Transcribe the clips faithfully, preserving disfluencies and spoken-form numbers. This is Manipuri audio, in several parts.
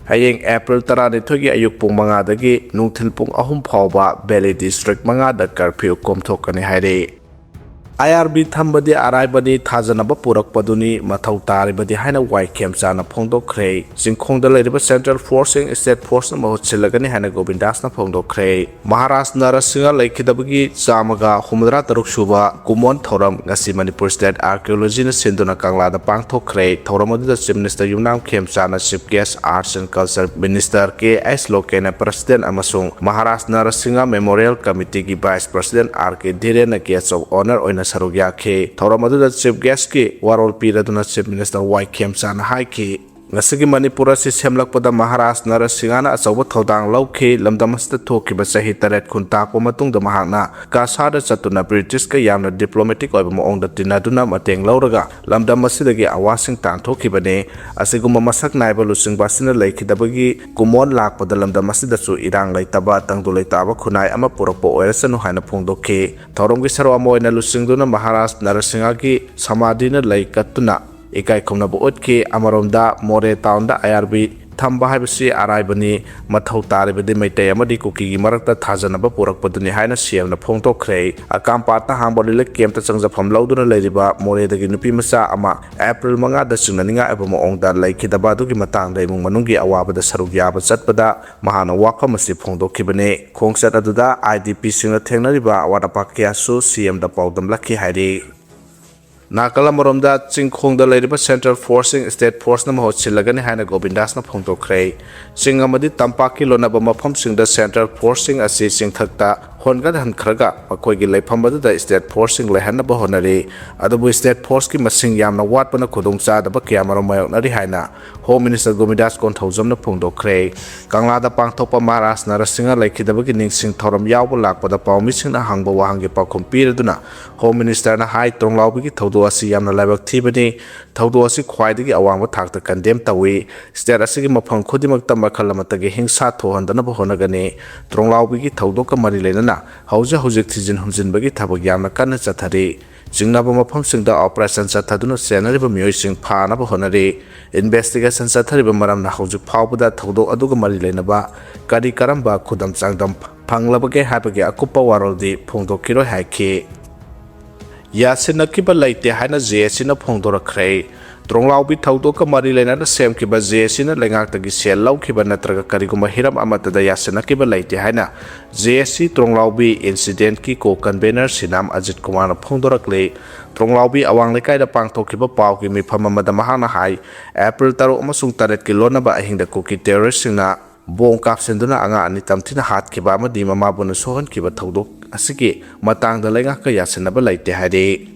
ꯍꯌꯦꯡ ꯑꯦꯄ꯭ꯔꯤꯜ ꯇꯔꯥꯅꯤꯊꯣꯏꯒꯤ ꯑꯌꯨꯛ ꯄꯨꯡ ꯃꯉꯥꯗꯒꯤ ꯅꯨꯡꯊꯤꯜ ꯄꯨꯡ ꯑꯍꯨꯝ ꯐꯥꯎꯕ ꯚꯦꯂꯤ ꯗꯤꯁꯇ꯭ꯔꯤꯛ ꯃꯉꯥꯗ ꯀꯔꯐ꯭ꯌꯨ ꯀꯣꯝꯊꯣꯛꯀꯅꯤ ꯍꯥꯏꯔꯤ꯫ ꯑꯥꯏ ꯑꯥꯔ ꯕꯤ ꯊꯝꯕꯗꯤ ꯑꯔꯥꯏꯕꯅꯤ, ꯊꯥꯖꯅꯕ ꯄꯨꯔꯛꯄꯗꯨꯅꯤ ꯃꯊꯧ ꯇꯥꯔꯤꯕꯗꯤ ꯍꯥꯏꯅ ꯋꯥꯏ ꯈꯦꯝꯆꯥꯅ ꯐꯣꯡꯗꯣꯛꯈ꯭ꯔꯦ꯫ ꯆꯤꯡꯈꯣꯡꯗ ꯂꯩꯔꯤꯕ ꯁꯦꯟꯇ꯭ꯔꯦꯜ ꯐꯣꯔꯁꯁꯤꯡ ꯁ꯭ꯇꯦꯠ ꯐꯣꯔꯁꯅ ꯃꯍꯨꯠ ꯁꯤꯜꯂꯒꯅꯤ ꯍꯥꯏꯅ ꯒꯣꯕꯤꯟꯗꯥꯁꯅ ꯐꯣꯡꯗꯣꯛꯈ꯭ꯔꯦ꯫ ꯃꯍꯥꯔꯥꯖ ꯅꯔꯁꯤꯡꯍ ꯂꯩꯈꯤꯗꯕꯒꯤ ꯆꯥꯝꯃꯒ ꯍꯨꯝꯐꯨꯇꯔꯥ ꯇꯔꯨꯛ ꯁꯨꯕ ꯀꯨꯃꯣꯟ ꯊꯧꯔꯝ ꯉꯁꯤ ꯃꯅꯤꯄꯨꯔ ꯁ꯭ꯇꯦꯠ ꯑꯥꯔꯀꯤꯑꯣꯂꯣꯖꯤꯅ ꯁꯤꯟꯗꯨꯅ ꯀꯪꯂꯥꯗ ꯄꯥꯡꯊꯣꯛꯈ꯭ꯔꯦ꯫ ꯊꯧꯔꯝ ꯑꯗꯨꯗ ꯆꯤꯐ ꯃꯤꯅꯤꯁꯇꯔ ꯌꯨꯝꯅꯥꯝ ꯈꯦꯝꯆꯥꯅ chief guest, arts and culture minister K S ꯂꯣꯀꯦꯟꯅ ꯄ꯭ꯔꯁꯤꯗꯦꯟ ꯑꯃꯁꯨꯡ ꯃꯍꯥꯔꯥꯖ ꯅꯔꯁꯤꯡꯍ ꯃꯦꯃꯣꯔꯤꯌꯦꯜ ꯀꯃꯤꯇꯤꯒꯤ ꯚꯥꯏꯁ ꯄ꯭ꯔꯁꯤꯗꯦꯟ ꯑꯥꯔ ꯀꯦ ꯙꯤꯔꯦꯟꯅ ꯒꯦꯁ ꯑꯣꯐ ꯑꯣꯅꯔ ꯑꯣꯏꯅ ꯁꯔꯨꯛ ꯌꯥꯈꯤ꯫ ꯊꯧꯔꯝ ꯑꯗꯨꯗ ꯆꯤꯐ ꯒꯦꯁꯀꯤ ꯋꯥꯔꯣꯜ ꯄꯤꯔꯗꯨꯅ ꯆꯤꯐ ꯃꯤꯅꯤꯁꯇꯔ ꯋꯥꯏ ꯈꯦꯝꯆꯥꯅ ꯍꯥꯏꯈꯤ, ꯉꯁꯤꯒꯤ ꯃꯅꯤꯄꯨꯔ ꯑꯁꯤ ꯁꯦꯝꯂꯛꯄꯗ ꯃꯍꯥꯔꯥꯖ ꯅꯔꯁꯤꯡꯍꯅ ꯑꯆꯧꯕ ꯊꯧꯗꯥꯡ ꯂꯧꯈꯤ꯫ ꯂꯝꯗꯝ ꯑꯁꯤꯗ ꯊꯣꯛꯈꯤꯕ ꯆꯍꯤ ꯇꯔꯦꯠ ꯈꯨꯟ ꯇꯥꯛꯄ ꯃꯇꯨꯡꯗ ꯃꯍꯥꯛꯅ ꯀꯥꯁꯥꯗ ꯆꯠꯇꯨꯅ ꯕ꯭ꯔꯤꯇꯤꯁꯀ ꯌꯥꯝꯅ ꯗꯤꯄ꯭ꯂꯣꯃꯦꯇꯤꯛ ꯑꯣꯏꯕ ꯃꯑꯣꯡꯗ ꯇꯤꯟꯅꯗꯨꯅ ꯃꯇꯦꯡ ꯂꯧꯔꯒ ꯂꯝꯗꯝ ꯑꯁꯤꯗꯒꯤ ꯑꯋꯥꯁꯤꯡ ꯇꯥꯟꯊꯣꯛꯈꯤꯕꯅꯤ꯫ ꯑꯁꯤꯒꯨꯝꯕ ꯃꯁꯛ ꯅꯥꯏꯕ ꯂꯨꯆꯤꯡꯕ ꯑꯁꯤꯅ ꯂꯩꯈꯤꯗꯕꯒꯤ ꯀꯨꯃꯣꯟ ꯂꯥꯛꯄꯗ ꯂꯝꯗꯝ ꯑꯁꯤꯗꯁꯨ ꯏꯔꯥꯡ ꯂꯩꯇꯕ, ꯇꯪꯗꯨ ꯂꯩꯇꯥꯕ ꯈꯨꯟꯅꯥꯏ ꯑꯃ ꯄꯨꯔꯛꯄ ꯑꯣꯏꯔꯁꯅꯨ ꯍꯥꯏꯅ ꯐꯣꯡꯗꯣꯛꯈꯤ꯫ ꯊꯧꯔꯝꯒꯤ ꯁꯔꯨꯛ ꯑꯃ ꯑꯣꯏꯅ ꯂꯨꯆꯤꯡꯗꯨꯅ ꯃꯍꯥꯔꯥꯖ ꯅꯔꯁꯤꯡꯍꯒꯤ ꯁꯃꯥꯙꯤꯅ ꯂꯩ ꯀꯠꯇꯨꯅ ꯏꯀꯥꯏ ꯈꯨꯝꯅꯕ ꯎꯠꯈꯤ꯫ ꯑꯃꯔꯣꯝꯗ ꯃꯣꯔꯦ ꯇꯥꯎꯟꯗ ꯑꯥꯏ ꯑꯥꯔ ꯕꯤ ꯊꯝꯕ ꯍꯥꯏꯕꯁꯤ ꯑꯔꯥꯏꯕꯅꯤ, ꯃꯊꯧ ꯇꯥꯔꯤꯕꯗꯤ ꯃꯩꯇꯩ ꯑꯃꯗꯤ ꯀꯨꯀꯤꯒꯤ ꯃꯔꯛꯇ ꯊꯥꯖꯅꯕ ꯄꯨꯔꯛꯄꯗꯨꯅꯤ ꯍꯥꯏꯅ ꯁꯤ ꯑꯦꯝꯅ ꯐꯣꯡꯗꯣꯛꯈ꯭ꯔꯦ꯫ ꯑꯀꯥꯝꯄꯥꯠꯇ ꯍꯥꯡꯕ ꯔꯤꯂꯤꯐ ꯀꯦꯝꯞꯇ ꯆꯪꯖꯐꯝ ꯂꯧꯗꯨꯅ ꯂꯩꯔꯤꯕ ꯃꯣꯔꯦꯗꯒꯤ ꯅꯨꯄꯤ ꯃꯆꯥ ꯑꯃ ꯑꯦꯄ꯭ꯔꯤꯜ ꯃꯉꯥꯗ ꯆꯤꯡꯅꯅꯤꯡꯉꯥꯏ ꯑꯣꯏꯕ ꯃꯑꯣꯡꯗ ꯂꯩꯈꯤꯗꯕ ꯑꯗꯨꯒꯤ ꯃꯇꯥꯡꯗ ꯏꯃꯨꯡ ꯃꯅꯨꯡꯒꯤ ꯑꯋꯥꯕꯗ ꯁꯔꯨꯛ ꯌꯥꯕ ꯆꯠꯄꯗ ꯃꯍꯥꯛꯅ ꯋꯥꯐꯝ ꯑꯁꯤ ꯐꯣꯡꯗꯣꯛꯈꯤꯕꯅꯤ꯫ ꯈꯣꯡꯆꯠ ꯑꯗꯨꯗ ꯑꯥꯏ ꯗꯤ ꯄꯤꯁꯤꯡꯅ ꯊꯦꯡꯅꯔꯤꯕ ꯑꯋꯥꯠ ꯑꯄꯥ ꯀꯌꯥꯁꯨ ꯁꯤ ꯑꯦꯝꯗ ꯄꯥꯎꯗꯝꯂꯛꯈꯤ ꯍꯥꯏꯔꯤ꯫ ꯅꯥꯀꯜ ꯑꯃꯔꯣꯝꯗ ꯆꯤꯡꯈꯣꯡꯗ ꯂꯩꯔꯤꯕ ꯁꯦꯟꯇ꯭ꯔꯦꯜ ꯐꯣꯔꯁꯁꯤꯡ ꯁ꯭ꯇꯦꯠ ꯐꯣꯔꯁꯅ ꯃꯍꯨꯠ ꯁꯤꯜꯂꯒꯅꯤ ꯍꯥꯏꯅ ꯒꯣꯕꯤꯟꯗꯥꯁꯅ ꯐꯣꯡꯗꯣꯛꯈ꯭ꯔꯦ꯫ ꯆꯤꯡ ꯑꯃꯗꯤ ꯇꯝꯄꯥꯛꯀꯤ ꯂꯣꯟꯅꯕ ꯃꯐꯝꯁꯤꯡꯗ ꯁꯦꯟꯇ꯭ꯔꯦꯜ ꯐꯣꯔꯁꯁꯤꯡ ꯑꯁꯤ ꯆꯤꯡꯊꯛꯇ ꯍꯣꯟꯒꯠꯍꯟꯈ꯭ꯔꯒ ꯃꯈꯣꯏꯒꯤ ꯂꯩꯐꯝ ꯑꯗꯨꯗ ꯁ꯭ꯇꯦꯠ ꯐꯣꯔꯁꯁꯤꯡ ꯂꯩꯍꯟꯅꯕ ꯍꯣꯠꯅꯔꯤ꯫ ꯑꯗꯨꯕꯨ ꯁ꯭ꯇꯦꯠ ꯐꯣꯔꯁꯀꯤ ꯃꯁꯤꯡ ꯌꯥꯝꯅ ꯋꯥꯠꯄꯅ ꯈꯨꯗꯣꯡꯆꯥꯗꯕ ꯀꯌꯥꯃꯔꯨꯝ ꯃꯥꯌꯣꯛꯅꯔꯤ ꯍꯥꯏꯅ ꯍꯣꯝ ꯃꯤꯅꯤꯁꯇꯔ ꯒꯣꯕꯤꯟꯗꯥꯁ ꯀꯣꯟꯊꯧꯖꯝꯅ ꯐꯣꯡꯗꯣꯛꯈ꯭ꯔꯦ꯫ ꯀꯪꯂꯥꯗ ꯄꯥꯡꯊꯣꯛꯄ ꯃꯍꯥꯔꯥꯖ ꯅꯔꯁꯤꯡꯍ ꯂꯩꯈꯤꯗꯕꯒꯤ ꯅꯤꯡꯁꯤꯡ ꯊꯧꯔꯝ ꯌꯥꯎꯕ ꯂꯥꯛꯄꯗ ꯄꯥꯎꯃꯤꯁꯤꯡꯅ ꯍꯪꯕ ꯋꯥꯍꯪꯒꯤ ꯄꯥꯎꯈꯨꯝ ꯄꯤꯔꯗꯨꯅ ꯍꯣꯝ ꯃꯤꯅꯤꯁꯇꯔꯅ ꯍꯥꯏ, ꯇ꯭ꯔꯣꯡꯂꯥꯎꯕꯤꯒꯤ ꯊꯧꯗꯣꯛ ꯑꯁꯤ ꯌꯥꯝꯅ ꯂꯥꯏꯕꯛ ꯊꯤꯕꯅꯤ꯫ ꯊꯧꯗꯣꯛ ꯑꯁꯤ ꯈ꯭ꯋꯥꯏꯗꯒꯤ ꯑꯋꯥꯡꯕ ꯊꯥꯛꯇ ꯀꯟꯗꯦꯝ ꯇꯧꯏ꯫ ꯁ꯭ꯇꯦꯠ ꯑꯁꯤꯒꯤ ꯃꯐꯝ ꯈꯨꯗꯤꯡꯃꯛꯇ ꯃꯈꯜ ꯑꯃꯠꯇꯒꯤ ꯍꯤꯡꯁꯥ ꯊꯣꯛꯍꯟꯗꯅꯕ ꯍꯣꯠꯅꯒꯅꯤ꯫ ꯇ꯭ꯔꯣꯡꯂꯥꯎꯕꯤꯒꯤ ꯊꯧꯗꯣꯛꯀ ꯃꯔꯤ ꯂꯩꯅꯅ ꯍꯧꯖꯤꯛ ꯍꯧꯖꯤꯛ ꯊꯤꯖꯤꯟ ꯍꯨꯝꯖꯤꯟꯕꯒꯤ ꯊꯕꯛ ꯌꯥꯝꯅ ꯀꯟꯅ ꯆꯠꯊꯔꯤ꯫ ꯆꯤꯡꯅꯕ ꯃꯐꯝꯁꯤꯡꯗ operation ꯆꯠꯊꯗꯨꯅ ꯆꯦꯟꯅꯔꯤꯕ ꯃꯤꯑꯣꯏꯁꯤꯡ ꯐꯥꯅꯕ ꯍꯣꯠꯅꯔꯤ꯫ Investigation ꯆꯠꯊꯔꯤꯕ ꯃꯔꯝꯅ ꯍꯧꯖꯤꯛ ꯐꯥꯎꯕꯗ ꯊꯧꯗꯣꯛ ꯑꯗꯨꯒ ꯃꯔꯤ ꯂꯩꯅꯕ ꯀꯔꯤ ꯀꯔꯝꯕ ꯈꯨꯗꯝ ꯆꯥꯡꯗꯝ ꯐꯪꯂꯕꯒꯦ ꯍꯥꯏꯕꯒꯤ ꯑꯀꯨꯞꯄ ꯋꯥꯔꯣꯜꯗꯤ ꯐꯣꯡꯗꯣꯛꯈꯤꯔꯣꯏ ꯍꯥꯏꯈꯤ꯫ ꯌꯥꯁꯤꯟꯅꯈꯤꯕ ꯂꯩꯇꯦ ꯍꯥꯏꯅ JACꯅ ꯐꯣꯡꯗꯣꯔꯛꯈ꯭ꯔꯦ꯫ ꯇ꯭ꯔꯣꯡꯂꯥꯎꯕꯤ ꯊꯧꯗꯣꯛꯀ ꯃꯔꯤ ꯂꯩꯅꯅ ꯁꯦꯝꯈꯤꯕ JACꯅ ꯂꯩꯉꯥꯛꯇꯒꯤ ꯁꯦꯜ ꯂꯧꯈꯤꯕ ꯅꯠꯇ꯭ꯔꯒ ꯀꯔꯤꯒꯨꯝꯕ ꯍꯤꯔꯝ ꯑꯃꯠꯇꯗ ꯌꯥꯁꯤꯟꯅꯈꯤꯕ ꯂꯩꯇꯦ ꯍꯥꯏꯅ JAC ꯇ꯭ꯔꯣꯡꯂꯥꯎꯕꯤ incidentꯀꯤ co-convener ꯁꯤꯅꯥꯝ ꯑꯖꯤꯠ ꯀꯨꯃꯥꯔꯅ ꯐꯣꯡꯗꯣꯔꯛꯂꯤ꯫ ꯇ꯭ꯔꯣꯡꯂꯥꯎꯕꯤ ꯑꯋꯥꯡ ꯂꯩꯀꯥꯏꯗ ꯄꯥꯡꯊꯣꯛꯈꯤꯕ ꯄꯥꯎꯒꯤ ꯃꯤꯐꯝ ꯑꯃꯗ ꯃꯍꯥꯛꯅ ꯍꯥꯏ, April ꯇꯔꯨꯛ ꯑꯃꯁꯨꯡ ꯇꯔꯦꯠꯀꯤ ꯂꯣꯟꯅꯕ ꯑꯍꯤꯡꯗ ꯀꯨꯀꯤ terroristꯁꯤꯡꯅ ꯕꯣꯝ ꯀꯥꯞꯁꯤꯟꯗꯨꯅ ꯑꯉꯥꯡ ꯑꯅꯤ ꯇꯝꯊꯤꯅ ꯍꯥꯠꯈꯤꯕ ꯑꯃꯗꯤ ꯃꯃꯥꯕꯨꯅ ꯁꯣꯛꯍꯟꯈꯤꯕ ꯊꯧꯗꯣꯛ ꯑꯁꯤꯒꯤ ꯃꯇꯥꯡꯗ ꯂꯩꯉꯥꯛꯀ ꯌꯥꯁꯤꯟꯅꯕ ꯂꯩꯇꯦ ꯍꯥꯏꯔꯤ꯫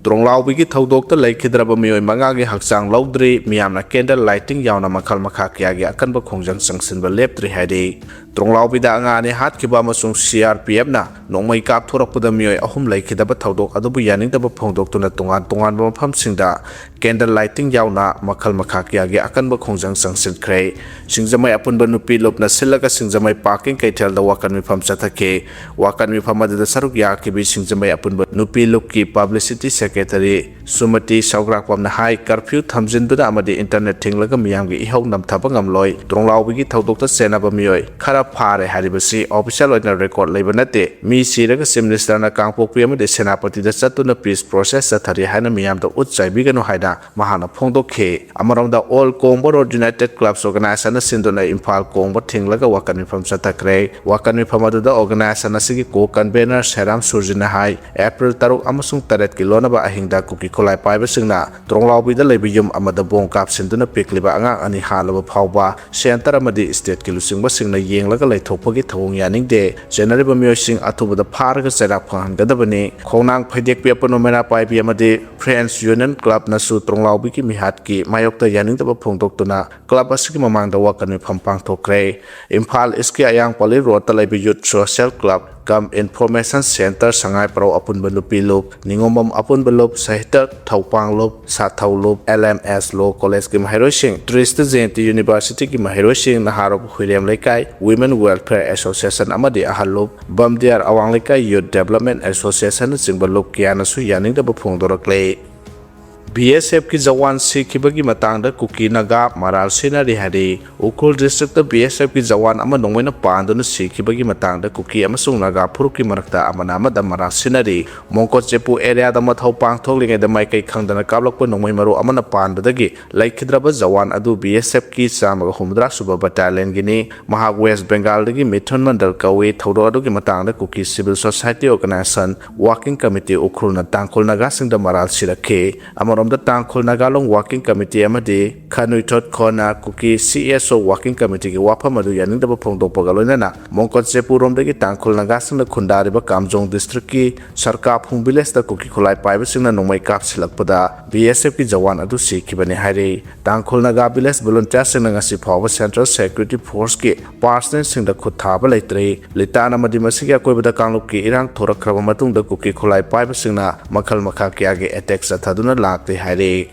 ꯇ꯭ꯔꯣꯡꯂꯥꯎꯕꯤꯒꯤ ꯊꯧꯗꯣꯛꯇ ꯂꯩꯈꯤꯗ꯭ꯔꯕ ꯃꯤꯑꯣꯏ ꯃꯉꯥꯒꯤ ꯍꯛꯆꯥꯡ ꯂꯧꯗ꯭ꯔꯤ꯫ ꯃꯤꯌꯥꯝꯅ candle lighting ꯌꯥꯎꯅ ꯃꯈꯜ ꯃꯈꯥ ꯀꯌꯥꯒꯤ ꯑꯀꯟꯕ ꯈꯣꯡꯖꯪ ꯆꯪꯁꯤꯟꯕ ꯂꯦꯞꯇ꯭ꯔꯤ ꯍꯥꯏꯔꯤ꯫ ꯇ꯭ꯔꯣꯡꯂꯥꯎꯕꯤꯗ ꯑꯉꯥꯡ ꯑꯅꯤ ꯍꯥꯠꯈꯤꯕ ꯑꯃꯁꯨꯡ CRPFꯅ ꯅꯣꯡꯃꯩ ꯀꯥꯞꯊꯣꯔꯛꯄꯗ ꯃꯤꯑꯣꯏ ꯑꯍꯨꯝ ꯂꯩꯈꯤꯗꯕ ꯊꯧꯗꯣꯛ ꯑꯗꯨꯕꯨ ꯌꯥꯅꯤꯡꯗꯕ ꯐꯣꯡꯗꯣꯛꯇꯨꯅ ꯇꯣꯉꯥꯟ ꯇꯣꯉꯥꯟꯕ ꯃꯐꯝꯁꯤꯡꯗ candle lighting ꯌꯥꯎꯅ ꯃꯈꯜ ꯃꯈꯥ ꯀꯌꯥꯒꯤ ꯑꯀꯟꯕ ꯈꯣꯡꯖꯪ ꯆꯪꯁꯤꯟꯈ꯭ꯔꯦ꯫ ꯁꯤꯡꯖꯃꯩ ꯑꯄꯨꯟꯕ ꯅꯨꯄꯤ ꯂꯨꯞꯅ ꯁꯤꯜꯂꯒ ꯁꯤꯡꯖꯃꯩ parking ꯀꯩꯊꯦꯜꯗ ꯋꯥꯀꯟ ꯃꯤꯐꯝ ꯆꯠꯊꯈꯤ꯫ ꯋꯥꯀꯟ ꯃꯤꯐꯝ ꯑꯗꯨꯗ ꯁꯔꯨꯛ ꯌꯥꯈꯤꯕꯤ ꯁꯤꯡꯖꯃꯩ ꯑꯄꯨꯟꯕ ꯅꯨꯄꯤ ꯂꯨꯞꯀꯤ publicity secretary ꯁꯨꯃꯇꯤ ꯁꯧꯒ꯭ꯔꯥꯛꯄꯝꯅ ꯍꯥꯏ, curfew ꯊꯝꯖꯤꯟꯗꯨꯅ ꯑꯃꯗꯤ internet ꯊꯤꯡꯂꯒ ꯃꯤꯌꯥꯝꯒꯤ ꯏꯍꯧ ꯅꯝꯊꯕ ꯉꯝꯂꯣꯏ꯫ ꯇ꯭ꯔꯣꯡꯂꯥꯎꯕꯤꯒꯤ ꯊꯧꯗꯣꯛꯇ ꯆꯦꯟꯅꯕ ꯃꯤꯑꯣꯏ ꯈꯔ ꯐꯥꯔꯦ ꯍꯥꯏꯔꯤꯕꯁꯤ official ꯑꯣꯏꯅ record ꯂꯩꯕ ꯅꯠꯇꯦ꯫ ꯃꯤ ꯁꯤꯔꯒ Chief Ministerꯅ ꯀꯥꯡꯄꯣꯛꯄꯤ ꯑꯃꯗꯤ ꯁꯦꯅꯥꯄꯇꯤꯗ ꯆꯠꯇꯨꯅ peace process ꯆꯠꯊꯔꯤ ꯍꯥꯏꯅ ꯃꯤꯌꯥꯝꯗ ꯎꯠ ꯆꯥꯏꯕꯤꯒꯅꯨ ꯍꯥꯏꯅ ꯃꯍꯥꯛꯅ ꯐꯣꯡꯗꯣꯛꯈꯤ꯫ ꯑꯃꯔꯣꯝꯗ All Kongba Road United Clubs organizationꯅ ꯁꯤꯟꯗꯨꯅ ꯏꯝꯐꯥꯜ ꯀꯣꯡꯕ ꯊꯤꯡꯂꯒ ꯋꯥꯀꯟ ꯃꯤꯐꯝ ꯆꯠꯊꯈ꯭ꯔꯦ꯫ ꯋꯥꯀꯟ ꯃꯤꯐꯝ ꯑꯗꯨꯗ organization ꯑꯁꯤꯒꯤ co-convener ꯁꯦꯔꯥꯝ ꯁꯨꯔꯖꯤꯅ ꯍꯥꯏ, April ꯇꯔꯨꯛ ꯑꯃꯁꯨꯡ ꯇꯔꯦꯠꯀꯤ ꯂꯣꯟꯅꯕ ꯑꯍꯤꯡꯗ ꯀꯨꯀꯤ ꯈꯨꯠꯂꯥꯏ ꯄꯥꯏꯕꯁꯤꯡꯅ ꯇ꯭ꯔꯣꯡꯂꯥꯎꯕꯤꯗ ꯂꯩꯕ ꯌꯨꯝ ꯑꯃꯗ ꯕꯣꯝ ꯀꯥꯞꯁꯤꯟꯗꯨꯅ ꯄꯤꯛꯂꯤꯕ ꯑꯉꯥꯡ ꯑꯅꯤ ꯍꯥꯠꯂꯕ ꯐꯥꯎꯕ centre ꯑꯃꯗꯤ stateꯀꯤ ꯂꯨꯆꯤꯡꯕꯁꯤꯡꯅ ꯌꯦꯡꯂꯒ ꯂꯩꯊꯣꯛꯄꯒꯤ ꯊꯧꯑꯣꯡ ꯌꯥꯅꯤꯡꯗꯦ꯫ ꯆꯦꯟꯅꯔꯤꯕ ꯃꯤꯑꯣꯏꯁꯤꯡ ꯑꯊꯨꯕꯗ ꯐꯥꯔꯒ ꯆꯩꯔꯥꯛ ꯐꯪꯍꯟꯒꯗꯕꯅꯤ꯫ ꯈꯣꯡꯅꯥꯡ ꯐꯩꯗꯦꯛꯄꯤ ꯑꯄꯨꯟꯕ ꯃꯩꯔꯥ ꯄꯥꯏꯕꯤ ꯑꯃꯗꯤ Friends Union Clubꯅꯁꯨ ꯇ꯭ꯔꯣꯡꯂꯥꯎꯕꯤꯒꯤ ꯃꯤꯍꯥꯠꯀꯤ ꯃꯥꯌꯣꯛꯇ ꯌꯥꯅꯤꯡꯗꯕ ꯐꯣꯡꯗꯣꯛꯇꯨꯅ club ꯑꯁꯤꯒꯤ ꯃꯃꯥꯡꯗ ꯋꯥꯀꯟ ꯃꯤꯐꯝ ꯄꯥꯡꯊꯣꯛꯈ꯭ꯔꯦ꯫ ꯏꯝꯐꯥꯜ Eastꯀꯤ ꯑꯌꯥꯡꯄꯜꯂꯤ roadꯇ ꯂꯩꯕ Youth Social Club cum Information Center ꯁꯉꯥꯏ ꯄ꯭ꯔꯧ ꯑꯄꯨꯟꯕ ꯅꯨꯄꯤ ꯂꯨꯞ, ꯅꯤꯉꯣꯝꯕꯝ ꯑꯄꯨꯟꯕ ꯂꯨꯞ, ꯁꯍꯤꯇ ꯊꯧꯄꯥꯡ ꯂꯨꯞ, ꯁꯥꯊꯧ ꯂꯨꯞ, L M S Law College ꯀꯤ ꯃꯍꯩꯔꯣꯏꯁꯤꯡ, ꯇ꯭ꯔꯤꯁꯇ ꯖꯌꯟꯇꯤ University ꯒꯤ ꯃꯍꯩꯔꯣꯏꯁꯤꯡ, ꯅꯍꯥꯔꯣꯜ ꯍꯨꯏꯔꯦꯝ ꯂꯩꯀꯥꯏ Women Welfare Association ꯑꯃꯗꯤ ꯑꯍꯜ ꯂꯨꯞ, ꯕꯝꯗꯤꯌꯥꯔ ꯑꯋꯥꯡ ꯂꯩꯀꯥꯏ Youth Development Association ꯅꯆꯤꯡꯕ ꯂꯨꯞ ꯀꯌꯥꯅꯁꯨ ꯌꯥꯅꯤꯡꯗꯕ ꯐꯣꯡꯗꯣꯔꯛꯂꯦ꯫ B S F ꯀꯤ ꯖꯋꯥꯟ ꯁꯤꯈꯤꯕꯒꯤ ꯃꯇꯥꯡꯗ ꯀꯨꯀꯤ ꯅꯥꯒꯥ ꯃꯔꯥꯜ ꯁꯤꯅꯔꯤ ꯍꯥꯏꯔꯤ꯫ ꯎꯈ꯭ꯔꯨꯜ district ꯇ B S F ꯀꯤ ꯖꯋꯥꯟ ꯑꯃ ꯅꯣꯡꯃꯩꯅ ꯄꯥꯟꯗꯨꯅ ꯁꯤꯈꯤꯕꯒꯤ ꯃꯇꯥꯡꯗ ꯀꯨꯀꯤ ꯑꯃꯁꯨꯡ ꯅꯥꯒꯥ ꯐꯨꯔꯨꯞꯀꯤ ꯃꯔꯛꯇ ꯑꯃꯅ ꯑꯃꯗ ꯃꯔꯥꯜ ꯁꯤꯅꯔꯤ꯫ ꯃꯣꯡꯀꯣꯠꯆꯦꯄꯨ area ꯗ ꯃꯊꯧ ꯄꯥꯡꯊꯣꯛꯂꯤꯉꯩꯗ ꯃꯥꯏꯀꯩ ꯈꯪꯗꯅ ꯀꯥꯞꯂꯛꯄ ꯅꯣꯡꯃꯩ ꯃꯔꯨ ꯑꯃꯅ ꯄꯥꯟꯕꯗꯒꯤ ꯂꯩꯈꯤꯗ꯭ꯔꯕ ꯖꯋꯥꯟ ꯑꯗꯨ B S F ꯀꯤ ꯆꯥꯝꯃꯒ ꯍꯨꯝꯐꯨꯇꯔꯥ ꯁꯨꯕ battalion ꯒꯤꯅꯤ꯫ ꯃꯍꯥꯛ West Bengal ꯗꯒꯤ ꯃꯤꯊꯨꯟ ꯃꯟꯗꯜ ꯀꯧꯏ꯫ ꯊꯧꯗꯣꯛ ꯑꯗꯨꯒꯤ ꯃꯇꯥꯡꯗ ꯀꯨꯀꯤ Civil Society Organization Working Committee ꯎꯈ꯭ꯔꯨꯜꯅ ꯇꯥꯡꯈꯨꯜ ꯅꯥꯒꯥꯁꯤꯡꯗ ꯃꯔꯥꯜ ꯁꯤꯔꯛꯈꯤ꯫ ꯑꯃꯔꯣꯝꯗ ꯇꯥꯡꯈꯨꯜ ꯅꯥꯒꯥ ꯂꯣꯡ Working Committee ꯑꯃꯗꯤ ꯈꯥꯅꯨꯏꯊꯣꯠ ꯈꯣꯟꯅ ꯀꯨꯀꯤ C S O Working Committee ꯒꯤ ꯋꯥꯐꯝ ꯑꯗꯨ ꯌꯥꯅꯤꯡꯗꯕ ꯐꯣꯡꯗꯣꯛꯄꯒ ꯂꯣꯏꯅꯅ ꯃꯣꯡꯀꯣꯠꯆꯦꯄꯨꯔꯣꯝꯗꯒꯤ ꯇꯥꯡꯈꯨꯜ ꯅꯥꯒꯥꯁꯤꯡꯅ ꯈꯨꯟꯗꯥꯔꯤꯕ ꯀꯥꯝꯖꯣꯡ district ꯀꯤ ꯁꯔꯀꯥꯐꯨꯡ village ꯇ ꯀꯨꯀꯤ ꯈꯨꯠꯂꯥꯏ ꯄꯥꯏꯕꯁꯤꯡꯅ ꯅꯣꯡꯃꯩ ꯀꯥꯞꯁꯤꯜꯂꯛꯄꯗ B S F ꯀꯤ ꯖꯋꯥꯟ ꯑꯗꯨ ꯁꯤꯈꯤꯕꯅꯤ ꯍꯥꯏꯔꯤ꯫ ꯇꯥꯡꯈꯨꯜ ꯅꯥꯒꯥ village volunteer ꯁꯤꯡꯅ ꯉꯁꯤ ꯐꯥꯎꯕ Central Security Force ꯀꯤ personnel ꯁꯤꯡꯗ ꯈꯨꯠ ꯊꯥꯕ ꯂꯩꯇ꯭ꯔꯤ꯫ ꯂꯤꯇꯥꯟ ꯑꯃꯗꯤ ꯃꯁꯤꯒꯤ ꯑꯀꯣꯏꯕꯗ ꯀꯥꯡꯂꯨꯞꯀꯤ ꯏꯔꯥꯡ ꯊꯣꯔꯛꯈ꯭ꯔꯕ ꯃꯇꯨꯡꯗ ꯀꯨꯀꯤ ꯈꯨꯠꯂꯥꯏ ꯄꯥꯏꯕꯁꯤꯡꯅ ꯃꯈꯜ ꯃꯈꯥ ꯀꯌꯥꯒꯤ attack ꯆꯠꯊꯗꯨꯅ ꯂꯥꯛꯂꯤ ꯍꯥꯏꯔꯤ꯫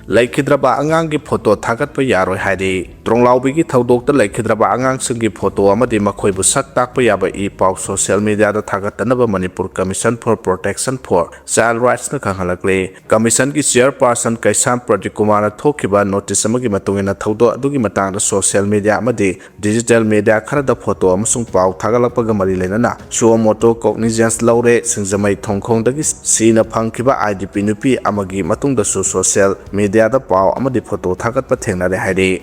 ꯂꯩꯈꯤꯗ꯭ꯔꯕ ꯑꯉꯥꯡꯒꯤ photo ꯊꯥꯒꯠꯄ ꯌꯥꯔꯣꯏ ꯍꯥꯏꯔꯤ꯫ ꯇ꯭ꯔꯣꯡꯂꯥꯎꯕꯤꯒꯤ ꯊꯧꯗꯣꯛꯇ ꯂꯩꯈꯤꯗ꯭ꯔꯕ ꯑꯉꯥꯡꯁꯤꯡꯒꯤ photo ꯑꯃꯗꯤ ꯃꯈꯣꯏꯕꯨ ꯁꯛ ꯇꯥꯛꯄ ꯌꯥꯕ ꯏ ꯄꯥꯎ social media the ꯊꯥꯒꯠꯇꯅꯕ Manipur Commission for Protection for Child Rights ꯅ ꯈꯪꯍꯜꯂꯛꯂꯤ꯫ Commission ꯒꯤ chairperson ꯀꯩꯁꯥꯝ ꯄ꯭ꯔꯗꯤꯞ ꯀꯨꯃꯥꯔꯅ ꯊꯣꯛꯈꯤꯕ notice ꯑꯃꯒꯤ ꯃꯇꯨꯡ ꯏꯟꯅ ꯊꯧꯗꯣꯛ ꯑꯗꯨꯒꯤ ꯃꯇꯥꯡꯗ social media ꯑꯃꯗꯤ digital media ꯈꯔꯗ photo ꯑꯃꯁꯨꯡ ꯄꯥꯎ ꯊꯥꯒꯠꯂꯛꯄꯒ ꯃꯔꯤ ꯂꯩꯅꯅ suo motu cognizance ꯂꯧꯔꯦ꯫ ꯁꯤꯡꯖꯃꯩ ꯊꯣꯡꯈꯣꯡꯗꯒꯤ ꯁꯤꯅ ꯐꯪꯈꯤꯕ I D P ꯅꯨꯄꯤ ꯑꯃꯒꯤ ꯃꯇꯨꯡꯗꯁꯨ social media ꯗ ꯄꯥꯎ ꯑꯃꯗꯤ photo ꯊꯥꯒꯠꯄ ꯊꯦꯡꯅꯔꯦ ꯍꯥꯏꯔꯤ꯫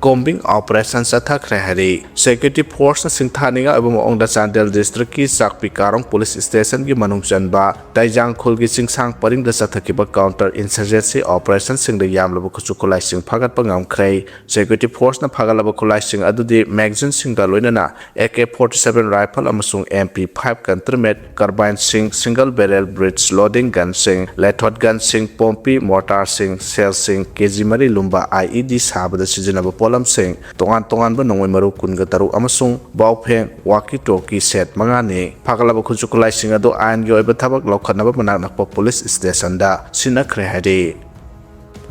Combing operation ꯆꯠꯊꯈ꯭ꯔꯦ ꯍꯥꯏꯔꯤ꯫ Security force ꯅ ꯁꯤꯡꯊꯥꯅꯤꯡꯉꯥꯏ ꯑꯣꯏꯕ ꯃꯑꯣꯡꯗ ꯆꯥꯟꯗꯦꯜ district ꯀꯤ ꯆꯥꯛꯄꯤ ꯀꯥꯔꯣꯡ police station ꯒꯤ ꯃꯅꯨꯡ ꯆꯟꯕ ꯇꯩꯖꯥꯡꯈꯨꯜꯒꯤ ꯆꯤꯡꯁꯥꯡ ꯄꯔꯤꯡꯗ ꯆꯠꯊꯈꯤꯕ counter insurgency operation ꯁꯤꯡꯗ ꯌꯥꯝꯂꯕ ꯈꯨꯠꯁꯨ ꯈꯨꯠꯂꯥꯏꯁꯤꯡ ꯐꯥꯒꯠꯄ ꯉꯝꯈ꯭ꯔꯦ꯫ Security force ꯅ ꯐꯥꯒꯠꯂꯕ ꯈꯨꯠꯂꯥꯏꯁꯤꯡ ꯑꯗꯨꯗꯤ magazine ꯁꯤꯡꯒ ꯂꯣꯏꯅꯅ A K forty seven rifle ꯑꯃꯁꯨꯡ M P five country made carbine ꯁꯤꯡ, single barrel breech loading gun ꯁꯤꯡ, lathod gun ꯁꯤꯡ, ꯄꯣꯝꯄꯤ mortar ꯁꯤꯡ, shell ꯁꯤꯡ, K G ꯃꯔꯤ ꯂꯨꯝꯕ I E D ꯁꯥꯕꯗ ꯁꯤꯖꯤꯟꯅꯕ ꯄꯣꯠꯂꯝ ꯂꯝꯁꯤꯡ ꯇꯣꯉꯥꯟ ꯇꯣꯉꯥꯟꯕ ꯅꯣꯡꯃꯩ ꯃꯔꯨ ꯀꯨꯟꯒ ꯇꯔꯨꯛ ꯑꯃꯁꯨꯡ ꯕꯥꯎꯐꯦꯡ ꯋꯥꯀꯤ ꯇꯣꯀꯤ ꯁꯦꯠ ꯃꯉꯥꯅꯤ꯫ ꯐꯥꯒꯠꯂꯕ ꯈꯨꯠꯁꯨ ꯈꯨꯠꯂꯥꯏꯁꯤꯡ ꯑꯗꯨ ꯑꯥꯏꯟꯒꯤ ꯑꯣꯏꯕ ꯊꯕꯛ ꯂꯧꯈꯠꯅꯕ ꯃꯅꯥꯛ ꯅꯛꯄ ꯄꯨꯂꯤꯁ ꯁ꯭ꯇꯦꯁꯟꯗ ꯁꯤꯟꯅꯈ꯭ꯔꯦ ꯍꯥꯏꯔꯤ꯫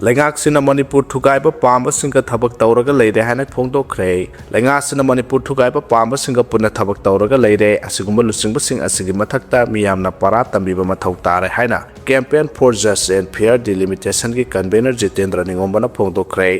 ꯂꯩꯉꯥꯛꯁꯤꯅ ꯃꯅꯤꯄꯨꯔ ꯊꯨꯒꯥꯏꯕ ꯄꯥꯝꯕꯁꯤꯡꯒ ꯊꯕꯛ ꯇꯧꯔꯒ ꯂꯩꯔꯦ ꯍꯥꯏꯅ ꯐꯣꯡꯗꯣꯛꯈ꯭ꯔꯦ꯫ ꯂꯩꯉꯥꯛꯁꯤꯅ ꯃꯅꯤꯄꯨꯔ ꯊꯨꯒꯥꯏꯕ ꯄꯥꯝꯕꯁꯤꯡꯒ ꯄꯨꯟꯅ ꯊꯕꯛ ꯇꯧꯔꯒ ꯂꯩꯔꯦ꯫ ꯑꯁꯤꯒꯨꯝꯕ ꯂꯨꯆꯤꯡꯕꯁꯤꯡ ꯑꯁꯤꯒꯤ ꯃꯊꯛꯇ ꯃꯤꯌꯥꯝꯅ ꯄꯥꯔꯥ ꯇꯝꯕꯤꯕ ꯃꯊꯧ ꯇꯥꯔꯦ ꯍꯥꯏꯅ Campaign for Just and Fair Delimitation ꯒꯤ convener ꯖꯤꯇꯦꯟꯗ꯭ꯔ ꯅꯤꯉꯣꯝꯕꯅ ꯐꯣꯡꯗꯣꯛꯈ꯭ꯔꯦ꯫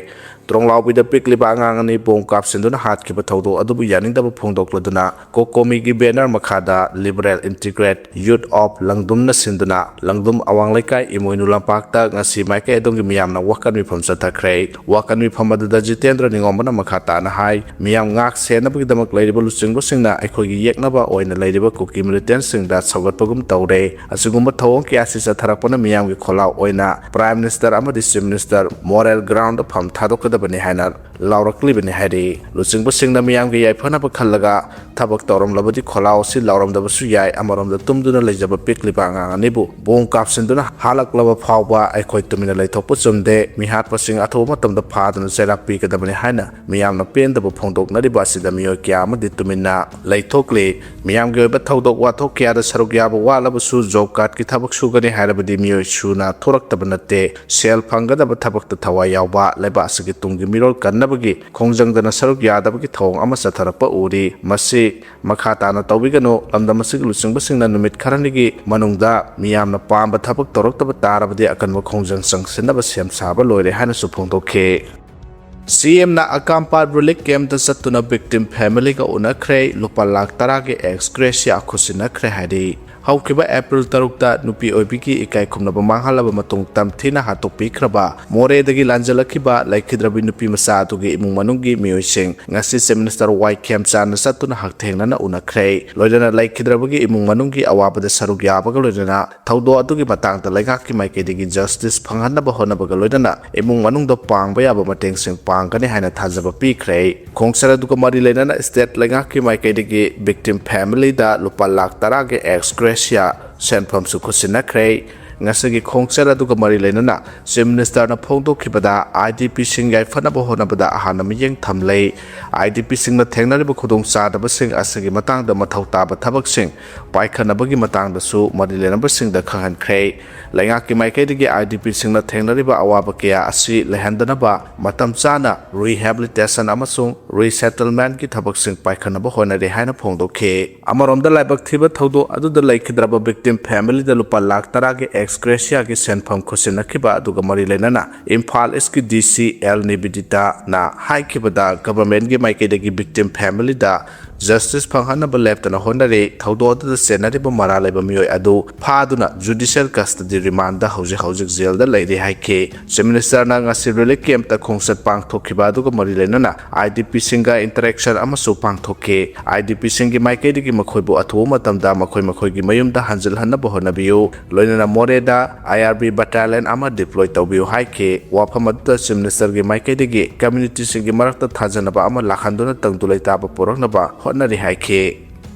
ꯇ꯭ꯔꯣꯡꯂꯥꯎꯕꯤꯗ ꯄꯤꯛꯂꯤꯕ ꯑꯉꯥꯡ ꯑꯅꯤ ꯕꯣꯝ ꯀꯥꯞꯁꯤꯟꯗꯨꯅ ꯍꯥꯠꯈꯤꯕ ꯊꯧꯗꯣꯛ ꯑꯗꯨꯕꯨ ꯌꯥꯅꯤꯡꯗꯕ ꯐꯣꯡꯗꯣꯛꯂꯗꯨꯅ ꯀꯣꯀꯣꯃꯤꯒꯤ banner ꯃꯈꯥꯗ Liberal Integrate Youth of ꯂꯪꯗꯨꯝꯅ ꯁꯤꯟꯗꯨꯅ ꯂꯪꯗꯨꯝ ꯑꯋꯥꯡ ꯂꯩꯀꯥꯏ ꯏꯃꯣꯏꯅꯨ ꯂꯝꯄꯥꯛꯇ ꯉꯁꯤ ꯃꯥꯏꯀꯩ ꯑꯗꯣꯝꯒꯤ ꯃꯤꯌꯥꯝꯅ ꯋꯥꯀꯠ ꯃꯤꯐꯝ ꯆꯠꯊꯈ꯭ꯔꯦ꯫ ꯋꯥꯀꯠ ꯃꯤꯐꯝ ꯑꯗꯨꯗ ꯖꯤꯇꯦꯟꯗ꯭ꯔ ꯅꯤꯉꯣꯝꯕꯅ ꯃꯈꯥ ꯇꯥꯅ ꯍꯥꯏ, ꯃꯤꯌꯥꯝ ꯉꯥꯛ ꯁꯦꯟꯅꯕꯒꯤꯗꯃꯛ ꯂꯩꯔꯤꯕ ꯂꯨꯆꯤꯡꯕꯁꯤꯡꯅ ꯑꯩꯈꯣꯏꯒꯤ ꯌꯦꯛꯅꯕ ꯑꯣꯏꯅ ꯂꯩꯔꯤꯕ ꯀꯨꯀꯤ militantꯁꯤꯡꯗ ꯁꯧꯒꯠꯄꯒꯨꯝ ꯇꯧꯔꯦ꯫ ꯑꯁꯤꯒꯨꯝꯕ ꯊꯧꯑꯣꯡ ꯀꯌꯥ ꯑꯁꯤ ꯆꯠꯊꯔꯛꯄꯅ ꯃꯤꯌꯥꯝꯒꯤ ꯈꯣꯜꯂꯥꯎ ꯑꯣꯏꯅ Prime Minister ꯑꯃꯗꯤ Chief Minister moral groundꯗ ꯐꯝ ꯊꯥꯗꯣꯛꯀꯗꯕꯅꯤ ꯍꯥꯏꯅ ꯂꯥꯎꯔꯛꯂꯤꯕꯅꯤ ꯍꯥꯏꯔꯤ꯫ ꯂꯨꯆꯤꯡꯕꯁꯤꯡꯅ ꯃꯤꯌꯥꯝꯒꯤ ꯌꯥꯏꯐꯅꯕ ꯈꯜꯂꯒ ꯊꯕꯛ ꯇꯧꯔꯝꯂꯕꯗꯤ ꯈꯣꯜꯂꯥꯎ ꯑꯁꯤ ꯂꯥꯎꯔꯝꯗꯕꯁꯨ ꯌꯥꯏ꯫ ꯑꯃꯔꯣꯝꯗ ꯇꯨꯝꯗꯨꯅ ꯂꯩꯖꯕ ꯄꯤꯛꯂꯤꯕ ꯑꯉꯥꯡ ꯑꯅꯤꯕꯨ ꯕꯣꯝ ꯀꯥꯞꯁꯤꯟꯗꯨꯅ ꯍꯥꯠꯂꯛꯂꯕ ꯐꯥꯎꯕ ꯑꯩꯈꯣꯏ ꯇꯨꯃꯤꯟꯅ ꯂꯩꯊꯣꯛꯄ ꯆꯨꯝꯗꯦ꯫ ꯃꯤꯍꯥꯠꯄꯁꯤꯡ ꯑꯊꯨꯕ ꯃꯇꯝꯗ ꯐꯥꯗꯨꯅ ꯆꯩꯔꯥꯛ ꯄꯤꯒꯗꯕꯅꯤ ꯍꯥꯏꯅ ꯃꯤꯌꯥꯝꯅ ꯄꯦꯟꯗꯕ ꯐꯣꯡꯗꯣꯛꯅꯔꯤꯕ ꯑꯁꯤꯗ ꯃꯤꯑꯣꯏ ꯀꯌꯥ ꯑꯃꯗꯤ ꯇꯨꯃꯤꯟꯅ ꯂꯩꯊꯣꯛꯂꯤ꯫ ꯃꯤꯌꯥꯝꯒꯤ ꯑꯣꯏꯕ ꯊꯧꯗꯣꯛ ꯋꯥꯊꯣꯛ ꯀꯌꯥꯗ ꯁꯔꯨꯛ ꯌꯥꯕ ꯋꯥꯠꯂꯕꯁꯨ job cardꯀꯤ ꯊꯕꯛ ꯁꯨꯒꯅꯤ ꯍꯥꯏꯔꯕꯗꯤ ꯃꯤꯑꯣꯏ ꯁꯨꯅ ꯊꯣꯔꯛꯇꯕ ꯅꯠꯇꯦ꯫ ꯁꯦꯜ ꯐꯪꯒꯗꯕ ꯊꯕꯛꯇ ꯊꯋꯥꯏ ꯌꯥꯎꯕ, ꯂꯩꯕꯥꯛ ꯑꯁꯤꯒꯤ ꯇꯨꯡꯒꯤ ꯃꯤꯔꯣꯜ ꯀꯟꯅꯕꯒꯤ ꯈꯣꯡꯖꯪꯗꯅ ꯁꯔꯨꯛ ꯌꯥꯗꯕꯒꯤ ꯊꯧꯑꯣꯡ ꯑꯃ ꯆꯠꯊꯔꯛꯄ ꯎꯔꯤ꯫ ꯃꯁꯤ ꯃꯈꯥ ꯇꯥꯅ ꯇꯧꯕꯤꯒꯅꯨ꯫ ꯂꯝꯗꯝ ꯑꯁꯤꯒꯤ ꯂꯨꯆꯤꯡꯕꯁꯤꯡꯅ ꯅꯨꯃꯤꯠ ꯈꯔꯅꯤꯒꯤ ꯃꯅꯨꯡꯗ ꯃꯤꯌꯥꯝꯅ ꯄꯥꯝꯕ ꯊꯕꯛ ꯇꯧꯔꯛꯇꯕ ꯇꯥꯔꯕꯗꯤ ꯑꯀꯟꯕ ꯈꯣꯡꯖꯪ ꯆꯪꯁꯤꯟꯅꯕ ꯁꯦꯝ ꯁꯥꯕ ꯂꯣꯏꯔꯦ ꯍꯥꯏꯅꯁꯨ ꯐꯣꯡꯗꯣꯛꯈꯤ꯫ CMꯅ ꯑꯀꯥꯝꯄꯥꯠ relief campꯇ ꯆꯠꯇꯨꯅ victim familyꯒ ꯎꯅꯈ꯭ꯔꯦ꯫ ꯂꯨꯄꯥ ꯂꯥꯈ ꯇꯔꯥꯒꯤ ex gratia ꯈꯨꯠꯁꯤꯟꯅꯈ꯭ꯔꯦ ꯍꯥꯏꯔꯤ꯫ ꯍꯧꯈꯤꯕ April ꯇꯔꯨꯛꯇ ꯅꯨꯄꯤ ꯑꯣꯏꯕꯤꯒꯤ ꯏꯀꯥꯏ ꯈꯨꯝꯅꯕ ꯃꯥꯡꯍꯜꯂꯕ ꯃꯇꯨꯡ ꯇꯝꯊꯤꯅ ꯍꯥꯠꯇꯣꯛꯄꯤꯈ꯭ꯔꯕ ꯃꯣꯔꯦꯗꯒꯤ ꯂꯥꯟꯖꯦꯜꯂꯛꯈꯤꯕ ꯂꯩꯈꯤꯗ꯭ꯔꯕꯤ ꯅꯨꯄꯤ ꯃꯆꯥ ꯑꯗꯨꯒꯤ ꯏꯃꯨꯡ ꯃꯅꯨꯡꯒꯤ ꯃꯤꯑꯣꯏꯁꯤꯡ ꯉꯁꯤ Chief Minister ꯋꯥꯏ ꯈꯦꯝꯆꯥꯟꯅ ꯆꯠꯇꯨꯅ ꯍꯛꯊꯦꯡꯅꯅ ꯎꯅꯈ꯭ꯔꯦ꯫ ꯂꯣꯏꯅꯅ ꯂꯩꯈꯤꯗ꯭ꯔꯕꯒꯤ ꯏꯃꯨꯡ ꯃꯅꯨꯡꯒꯤ ꯑꯋꯥꯕꯗ ꯁꯔꯨꯛ ꯌꯥꯕꯒ ꯂꯣꯏꯅꯅ ꯊꯧꯗꯣꯛ ꯑꯗꯨꯒꯤ ꯃꯇꯥꯡꯗ ꯂꯩꯉꯥꯛꯀꯤ ꯃꯥꯏꯀꯩꯗꯒꯤ justice ꯐꯪꯍꯟꯅꯕ ꯍꯣꯠꯅꯕꯒ ꯂꯣꯏꯅꯅ ꯏꯃꯨꯡ ꯃꯅꯨꯡꯗ ꯄꯥꯡꯕ ꯌꯥꯕ ꯃꯇꯦꯡꯁꯤꯡ ꯄꯥꯡꯒꯅꯤ ꯍꯥꯏꯅ ꯊꯥꯖꯕ ꯄꯤꯈ꯭ꯔꯦ꯫ ꯈꯣꯡꯆꯠ ꯑꯗꯨꯒ ꯃꯔꯤ ꯂꯩꯅꯅ state ꯂꯩꯉꯥꯛꯀꯤ ꯃꯥꯏꯀꯩꯗꯒꯤ victim familyꯗ ꯂꯨꯄꯥ ꯂꯥꯈ ꯇꯔꯥꯒꯤ ex gratia ꯁꯦꯟꯐꯝꯁꯨ ꯈꯨꯠꯁꯤꯟꯅꯈ꯭ꯔꯦ꯫ ꯉꯁꯤꯒꯤ ꯈꯣꯡꯆꯠ ꯑꯗꯨꯒ ꯃꯔꯤ ꯂꯩꯅꯅ Chief Minister ꯅ ꯐꯣꯡꯗꯣꯛꯈꯤꯕꯗ, IDP ꯁꯤꯡ ꯌꯥꯏꯐꯅꯕ ꯍꯣꯠꯅꯕꯗ ꯑꯍꯥꯟꯕ ꯃꯤꯠꯌꯦꯡ ꯊꯝꯂꯦ꯫ IDP ꯁꯤꯡꯅ ꯊꯦꯡꯅꯔꯤꯕ ꯈꯨꯗꯣꯡꯆꯥꯗꯕꯁꯤꯡ ꯑꯁꯤꯒꯤ ꯃꯇꯥꯡꯗ ꯃꯊꯧ ꯇꯥꯕ ꯊꯕꯛꯁꯤꯡ ꯄꯥꯏꯈꯠꯅꯕꯒꯤ ꯃꯇꯥꯡꯗꯁꯨ ꯃꯔꯤ ꯂꯩꯅꯕꯁꯤꯡꯗ ꯈꯪꯍꯟꯈ꯭ꯔꯦ꯫ ꯂꯩꯉꯥꯛꯀꯤ ꯃꯥꯏꯀꯩꯗꯒꯤ IDP ꯁꯤꯡꯅ ꯊꯦꯡꯅꯔꯤꯕ ꯑꯋꯥꯕ ꯀꯌꯥ ꯑꯁꯤ ꯂꯩꯍꯟꯗꯅꯕ ꯃꯇꯝ ꯆꯥꯅ rehabilitation ꯑꯃꯁꯨꯡ resettlement ꯀꯤ ꯊꯕꯛꯁꯤꯡ ꯄꯥꯏꯈꯠꯅꯕ ꯍꯣꯠꯅꯔꯤ ꯍꯥꯏꯅ ꯐꯣꯡꯗꯣꯛꯈꯤ꯫ ꯑꯃꯔꯣꯝꯗ, ꯂꯥꯏꯕꯛ ꯊꯤꯕ ꯊꯧꯗꯣꯛ ꯑꯗꯨꯗ ꯂꯩꯈꯤꯗ꯭ꯔꯕ victim family ꯗ ꯂꯨꯄꯥ ꯂꯥꯈ ꯇꯔꯥꯒꯤ ex gratia ꯒꯤ ꯁꯦꯟꯐꯝ ꯈꯨꯠꯁꯤꯟꯅꯈꯤꯕ ꯑꯗꯨꯒ ꯃꯔꯤ ꯂꯩꯅꯅ ꯏꯝꯐꯥꯜ East ꯀꯤ DC ꯑꯦꯜ ꯅꯤꯕꯤꯗꯤꯇꯥꯅ ꯍꯥꯏꯈꯤꯕꯗ, government ꯀꯤ ꯃꯥꯏꯀꯩꯗꯒꯤ victim family ꯗ justice ꯐꯪꯍꯟꯅꯕ ꯂꯦꯞꯇꯅ ꯍꯣꯠꯅꯔꯤ꯫ ꯊꯧꯗꯣꯛ ꯑꯗꯨꯗ ꯆꯦꯟꯅꯔꯤꯕ ꯃꯔꯥꯜ ꯂꯩꯕ ꯃꯤꯑꯣꯏ ꯑꯗꯨ ꯐꯥꯗꯨꯅ judicial custody remand ꯗ ꯍꯧꯖꯤꯛ ꯍꯧꯖꯤꯛ jail ꯗ ꯂꯩꯔꯤ ꯍꯥꯏꯈꯤ꯫ Chief Minister ꯅ ꯉꯁꯤ relief camp ꯇ ꯈꯣꯡꯆꯠ ꯄꯥꯡꯊꯣꯛꯈꯤꯕ ꯑꯗꯨꯒ ꯃꯔꯤ ꯂꯩꯅꯅ IDP ꯁꯤꯡꯒ interaction ꯑꯃꯁꯨ ꯄꯥꯡꯊꯣꯛꯈꯤ꯫ IDP ꯁꯤꯡꯒꯤ ꯃꯥꯏꯀꯩꯗꯒꯤ ꯃꯈꯣꯏꯕꯨ ꯑꯊꯨꯕ ꯃꯇꯝꯗ ꯃꯈꯣꯏ ꯃꯈꯣꯏꯒꯤ ꯃꯌꯨꯝꯗ ꯍꯟꯖꯤꯜꯍꯟꯅꯕ ꯍꯣꯠꯅꯕꯤꯌꯨ꯫ ꯂꯣꯏꯅꯅ ꯃꯣꯔꯦꯗ IRB battalion ꯑꯃ deploy ꯇꯧꯕꯤꯌꯨ ꯍꯥꯏꯈꯤ꯫ ꯋꯥꯐꯝ ꯑꯗꯨꯗ Chief Minister ꯒꯤ ꯃꯥꯏꯀꯩꯗꯒꯤ community ꯁꯤꯡꯒꯤ ꯃꯔꯛꯇ ꯊꯥꯖꯅꯕ ꯑꯃ ꯂꯥꯛꯍꯟꯗꯨꯅ ꯇꯪꯗꯨ ꯂꯩꯇꯥꯕ ꯄꯨꯔꯛꯅꯕ ꯍꯣꯠꯅꯔꯤ ꯍꯥꯏꯈꯤ꯫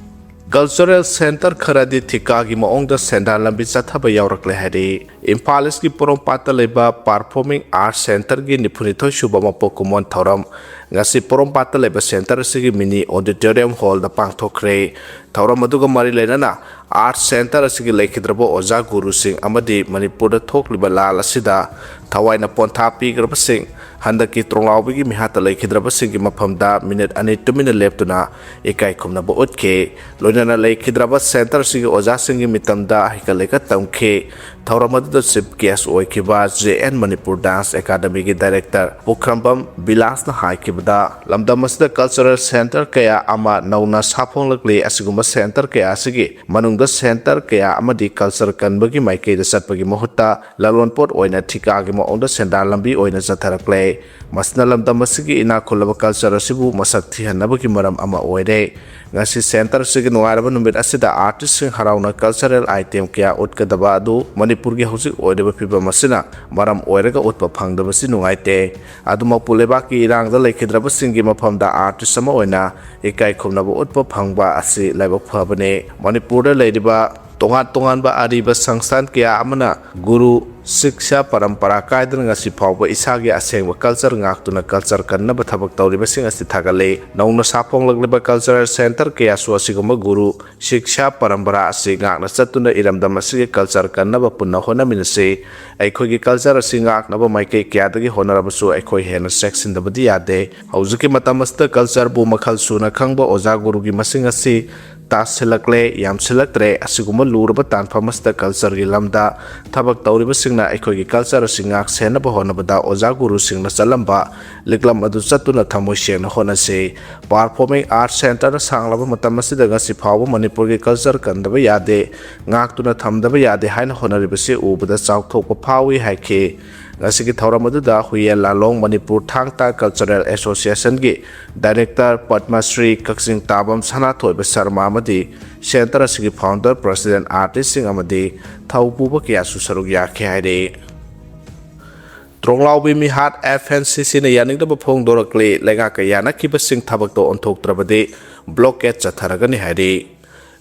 Cultural centre ꯈꯔꯗꯤ ꯊꯤꯀꯥꯒꯤ ꯃꯑꯣꯡꯗ ꯁꯦꯟꯗꯥꯟ ꯂꯝꯕꯤ ꯆꯠꯊꯕ ꯌꯥꯎꯔꯛꯂꯦ ꯍꯥꯏꯔꯤ꯫ ꯏꯝꯐꯥꯜ East ꯀꯤ ꯄꯣꯔꯣꯝꯄꯥꯠꯇ ꯂꯩꯕ Performing Arts Centre ꯒꯤ ꯅꯤꯐꯨꯅꯤꯊꯣꯏ ꯁꯨꯕ ꯃꯄꯣꯛ ꯀꯨꯝꯑꯣꯟ ꯊꯧꯔꯝ ꯉꯁꯤ ꯄꯣꯔꯣꯝꯄꯥꯠꯇ ꯂꯩꯕ centre ꯑꯁꯤꯒꯤ mini auditorium hall ꯗ ꯄꯥꯡꯊꯣꯛꯈ꯭ꯔꯦ꯫ ꯊꯧꯔꯝ ꯑꯗꯨꯒ ꯃꯔꯤ ꯂꯩꯅꯅ Arts Centre ꯑꯁꯤꯒꯤ ꯂꯩꯈꯤꯗ꯭ꯔꯕ ꯑꯣꯖꯥ ꯒꯨꯔꯨꯁꯤꯡ ꯑꯃꯗꯤ ꯃꯅꯤꯄꯨꯔꯗ ꯊꯣꯛꯂꯤꯕ ꯂꯥꯜ ꯑꯁꯤꯗ ꯊꯋꯥꯏꯅ ꯄꯣꯟꯊꯥ ꯄꯤꯈ꯭ꯔꯕꯁꯤꯡ, ꯍꯟꯗꯛꯀꯤ ꯇ꯭ꯔꯣꯡꯂꯥꯎꯕꯤꯒꯤ ꯃꯤꯍꯥꯠꯇ ꯂꯩꯈꯤꯗ꯭ꯔꯕꯁꯤꯡꯒꯤ ꯃꯐꯝꯗ minute ꯑꯅꯤ ꯇꯨꯃꯤꯟꯅ ꯂꯦꯞꯇꯨꯅ ꯏꯀꯥꯏ ꯈꯨꯝꯅꯕ ꯎꯠꯈꯤ꯫ ꯂꯣꯏꯅꯅ ꯂꯩꯈꯤꯗ꯭ꯔꯕ centre ꯑꯁꯤꯒꯤ ꯑꯣꯖꯥꯁꯤꯡꯒꯤ ꯃꯤꯇꯝꯗ ꯍꯩꯀꯠ ꯂꯩꯀꯠ ꯇꯝꯈꯤ꯫ ꯊꯧꯔꯝ ꯑꯗꯨꯗ chief guest ꯑꯣꯏꯈꯤꯕ J N Manipur Dance Academy ꯒꯤ director ꯄꯨꯈ꯭ꯔꯝꯕꯝ ꯕꯤꯂꯥꯁꯅ ꯍꯥꯏꯈꯤꯕꯗ, ꯂꯝꯗꯝ ꯑꯁꯤꯗ cultural centre ꯀꯌꯥ ꯑꯃ ꯅꯧꯅ ꯁꯥꯐꯣꯡꯂꯛꯂꯤ꯫ ꯑꯁꯤꯒꯨꯝꯕ centre ꯀꯌꯥ ꯑꯁꯤꯒꯤ ꯃꯅꯨꯡꯗ centre ꯀꯌꯥ ꯑꯃꯗꯤ culture ꯀꯟꯕꯒꯤ ꯃꯥꯏꯀꯩꯗ ꯆꯠꯄꯒꯤ ꯃꯍꯨꯠꯇ ꯂꯂꯣꯟꯄꯣꯠ ꯑꯣꯏꯅ ꯊꯤꯀꯥꯒꯤ ꯃꯑꯣꯡꯗ ꯁꯦꯟꯗꯥꯟ ꯂꯝꯕꯤ ꯑꯣꯏꯅ ꯆꯠꯊꯔꯛꯂꯦ꯫ ꯃꯁꯤꯅ ꯂꯝꯗꯝ ꯑꯁꯤꯒꯤ ꯏꯅꯥꯛ ꯈꯨꯜꯂꯕ culture ꯑꯁꯤꯕꯨ ꯃꯁꯛ ꯊꯤꯍꯟꯅꯕꯒꯤ ꯃꯔꯝ ꯑꯃ ꯑꯣꯏꯔꯦ꯫ ꯉꯁꯤ centre ꯑꯁꯤꯒꯤ ꯅꯨꯡꯉꯥꯏꯔꯕ ꯅꯨꯃꯤꯠ ꯑꯁꯤꯗ artist ꯁꯤꯡ ꯍꯔꯥꯎꯅ cultural item ꯀꯌꯥ ꯎꯠꯀꯗꯕ ꯑꯗꯨ ꯃꯅꯤꯄꯨꯔꯒꯤ ꯍꯧꯖꯤꯛ ꯑꯣꯏꯔꯤꯕ ꯐꯤꯕꯝ ꯑꯁꯤꯅ ꯃꯔꯝ ꯑꯣꯏꯔꯒ ꯎꯠꯄ ꯐꯪꯗꯕꯁꯤ ꯅꯨꯡꯉꯥꯏꯇꯦ꯫ ꯑꯗꯨꯃꯛꯄꯨ, ꯂꯩꯕꯥꯛꯀꯤ ꯏꯔꯥꯡꯗ ꯂꯩꯈꯤꯗ꯭ꯔꯕꯁꯤꯡꯒꯤ ꯃꯐꯝꯗ artist ꯑꯃ ꯑꯣꯏꯅ ꯏꯀꯥꯏ ꯈꯨꯝꯅꯕ ꯎꯠꯄ ꯐꯪꯕ ꯑꯁꯤ ꯂꯥꯏꯕꯛ ꯐꯕꯅꯤ꯫ ꯃꯅꯤꯄꯨꯔꯗ ꯂꯩꯔꯤꯕ ꯇꯣꯉꯥꯟ ꯇꯣꯉꯥꯟꯕ ꯑꯔꯤꯕ ꯁꯪꯁꯊꯥꯟ ꯀꯌꯥ ꯑꯃꯅ ꯒꯨꯔꯨ ꯁꯤꯛꯁꯥ ꯄꯔꯝꯄꯔꯥ ꯀꯥꯏꯗꯅ ꯉꯁꯤ ꯐꯥꯎꯕ ꯏꯁꯥꯒꯤ ꯑꯁꯦꯡꯕ culture ꯉꯥꯛꯇꯨꯅ culture ꯀꯟꯅꯕ ꯊꯕꯛ ꯇꯧꯔꯤꯕꯁꯤꯡ ꯑꯁꯤ ꯊꯥꯒꯠꯂꯤ꯫ ꯅꯧꯅ ꯁꯥꯐꯣꯡꯂꯛꯂꯤꯕ cultural centre ꯀꯌꯥꯁꯨ ꯑꯁꯤꯒꯨꯝꯕ ꯒꯨꯔꯨ ꯁꯤꯛꯁꯥ ꯄꯔꯝꯄꯔꯥ ꯑꯁꯤ ꯉꯥꯛꯅ ꯆꯠꯇꯨꯅ ꯏꯔꯝꯗꯝ ꯑꯁꯤꯒꯤ culture ꯀꯟꯅꯕ ꯄꯨꯟꯅ ꯍꯣꯠꯅꯃꯤꯟꯅꯁꯤ꯫ ꯑꯩꯈꯣꯏꯒꯤ culture ꯑꯁꯤ ꯉꯥꯛꯅꯕ ꯃꯥꯏꯀꯩ ꯀꯌꯥꯗꯒꯤ ꯍꯣꯠꯅꯔꯕꯁꯨ ꯑꯩꯈꯣꯏ ꯍꯦꯟꯅ ꯆꯦꯛꯁꯤꯟꯗꯕꯗꯤ ꯌꯥꯗꯦ꯫ ꯍꯧꯖꯤꯛꯀꯤ ꯃꯇꯝ ꯑꯁꯤꯗ cultureꯕꯨ ꯃꯈꯜ ꯁꯨꯅ ꯈꯪꯕ ꯑꯣꯖꯥ ꯒꯨꯔꯨꯒꯤ ꯃꯁꯤꯡ ꯑꯁꯤ ꯇꯥꯁꯤꯜꯂꯛꯂꯦ, ꯌꯥꯝꯁꯤꯜꯂꯛꯇ꯭ꯔꯦ꯫ ꯑꯁꯤꯒꯨꯝꯕ ꯂꯨꯔꯕ ꯇꯥꯟꯐꯝ ꯑꯁꯤꯗ cultureꯒꯤ ꯂꯝꯗ ꯊꯕꯛ ꯇꯧꯔꯤꯕꯁꯤꯡꯅ ꯑꯩꯈꯣꯏꯒꯤ culture ꯑꯁꯤ ꯉꯥꯛ ꯁꯦꯟꯅꯕ ꯍꯣꯠꯅꯕꯗ ꯑꯣꯖꯥ ꯒꯨꯔꯨꯁꯤꯡꯅ ꯆꯠꯂꯝꯕ ꯂꯤꯛꯂꯝ ꯑꯗꯨ ꯆꯠꯇꯨꯅ ꯊꯃꯣꯏ ꯁꯦꯡꯅ ꯍꯣꯠꯅꯁꯤ꯫ Performing Arts Centreꯅ ꯁꯥꯡꯂꯕ ꯃꯇꯝ ꯑꯁꯤꯗ ꯉꯁꯤ ꯐꯥꯎꯕ ꯃꯅꯤꯄꯨꯔꯒꯤ culture ꯀꯟꯗꯕ ꯌꯥꯗꯦ, ꯉꯥꯛꯇꯨꯅ ꯊꯝꯗꯕ ꯌꯥꯗꯦ ꯍꯥꯏꯅ ꯍꯣꯠꯅꯔꯤꯕꯁꯤ ꯎꯕꯗ ꯆꯥꯎꯊꯣꯛꯄ ꯐꯥꯎꯏ ꯍꯥꯏꯈꯤ꯫ ꯉꯁꯤꯒꯤ ꯊꯧꯔꯝ ꯑꯗꯨꯗ ꯍꯨꯌꯦꯟ ꯂꯥꯂꯣꯡ ꯃꯅꯤꯄꯨꯔ ꯊꯥꯡ ꯇꯥ Cultural Associationꯒꯤ Director ꯄꯗꯃꯁ꯭ꯔꯤ ꯀꯛꯆꯤꯡ ꯇꯥꯕꯝ ꯁꯅꯥꯊꯣꯏꯕ ꯁꯔꯃ ꯑꯃꯗꯤ centre ꯑꯁꯤꯒꯤ founder president artistꯁꯤꯡ ꯑꯃꯗꯤ ꯊꯧ ꯄꯨꯕ ꯀꯌꯥꯁꯨ ꯁꯔꯨꯛ ꯌꯥꯈꯤ ꯍꯥꯏꯔꯤ꯫ ꯇ꯭ꯔꯣꯡꯂꯥꯎꯕꯤ ꯃꯤꯍꯥꯠ FNCCꯅ ꯌꯥꯅꯤꯡꯗꯕ ꯐꯣꯡꯗꯣꯔꯛꯂꯤ꯫ ꯂꯩꯉꯥꯛꯀ ꯌꯥꯅꯈꯤꯕꯁꯤꯡ ꯊꯕꯛꯇ ꯑꯣꯟꯊꯣꯛꯇ꯭ꯔꯕꯗꯤ blockade ꯆꯠꯊꯔꯒꯅꯤ ꯍꯥꯏꯔꯤ꯫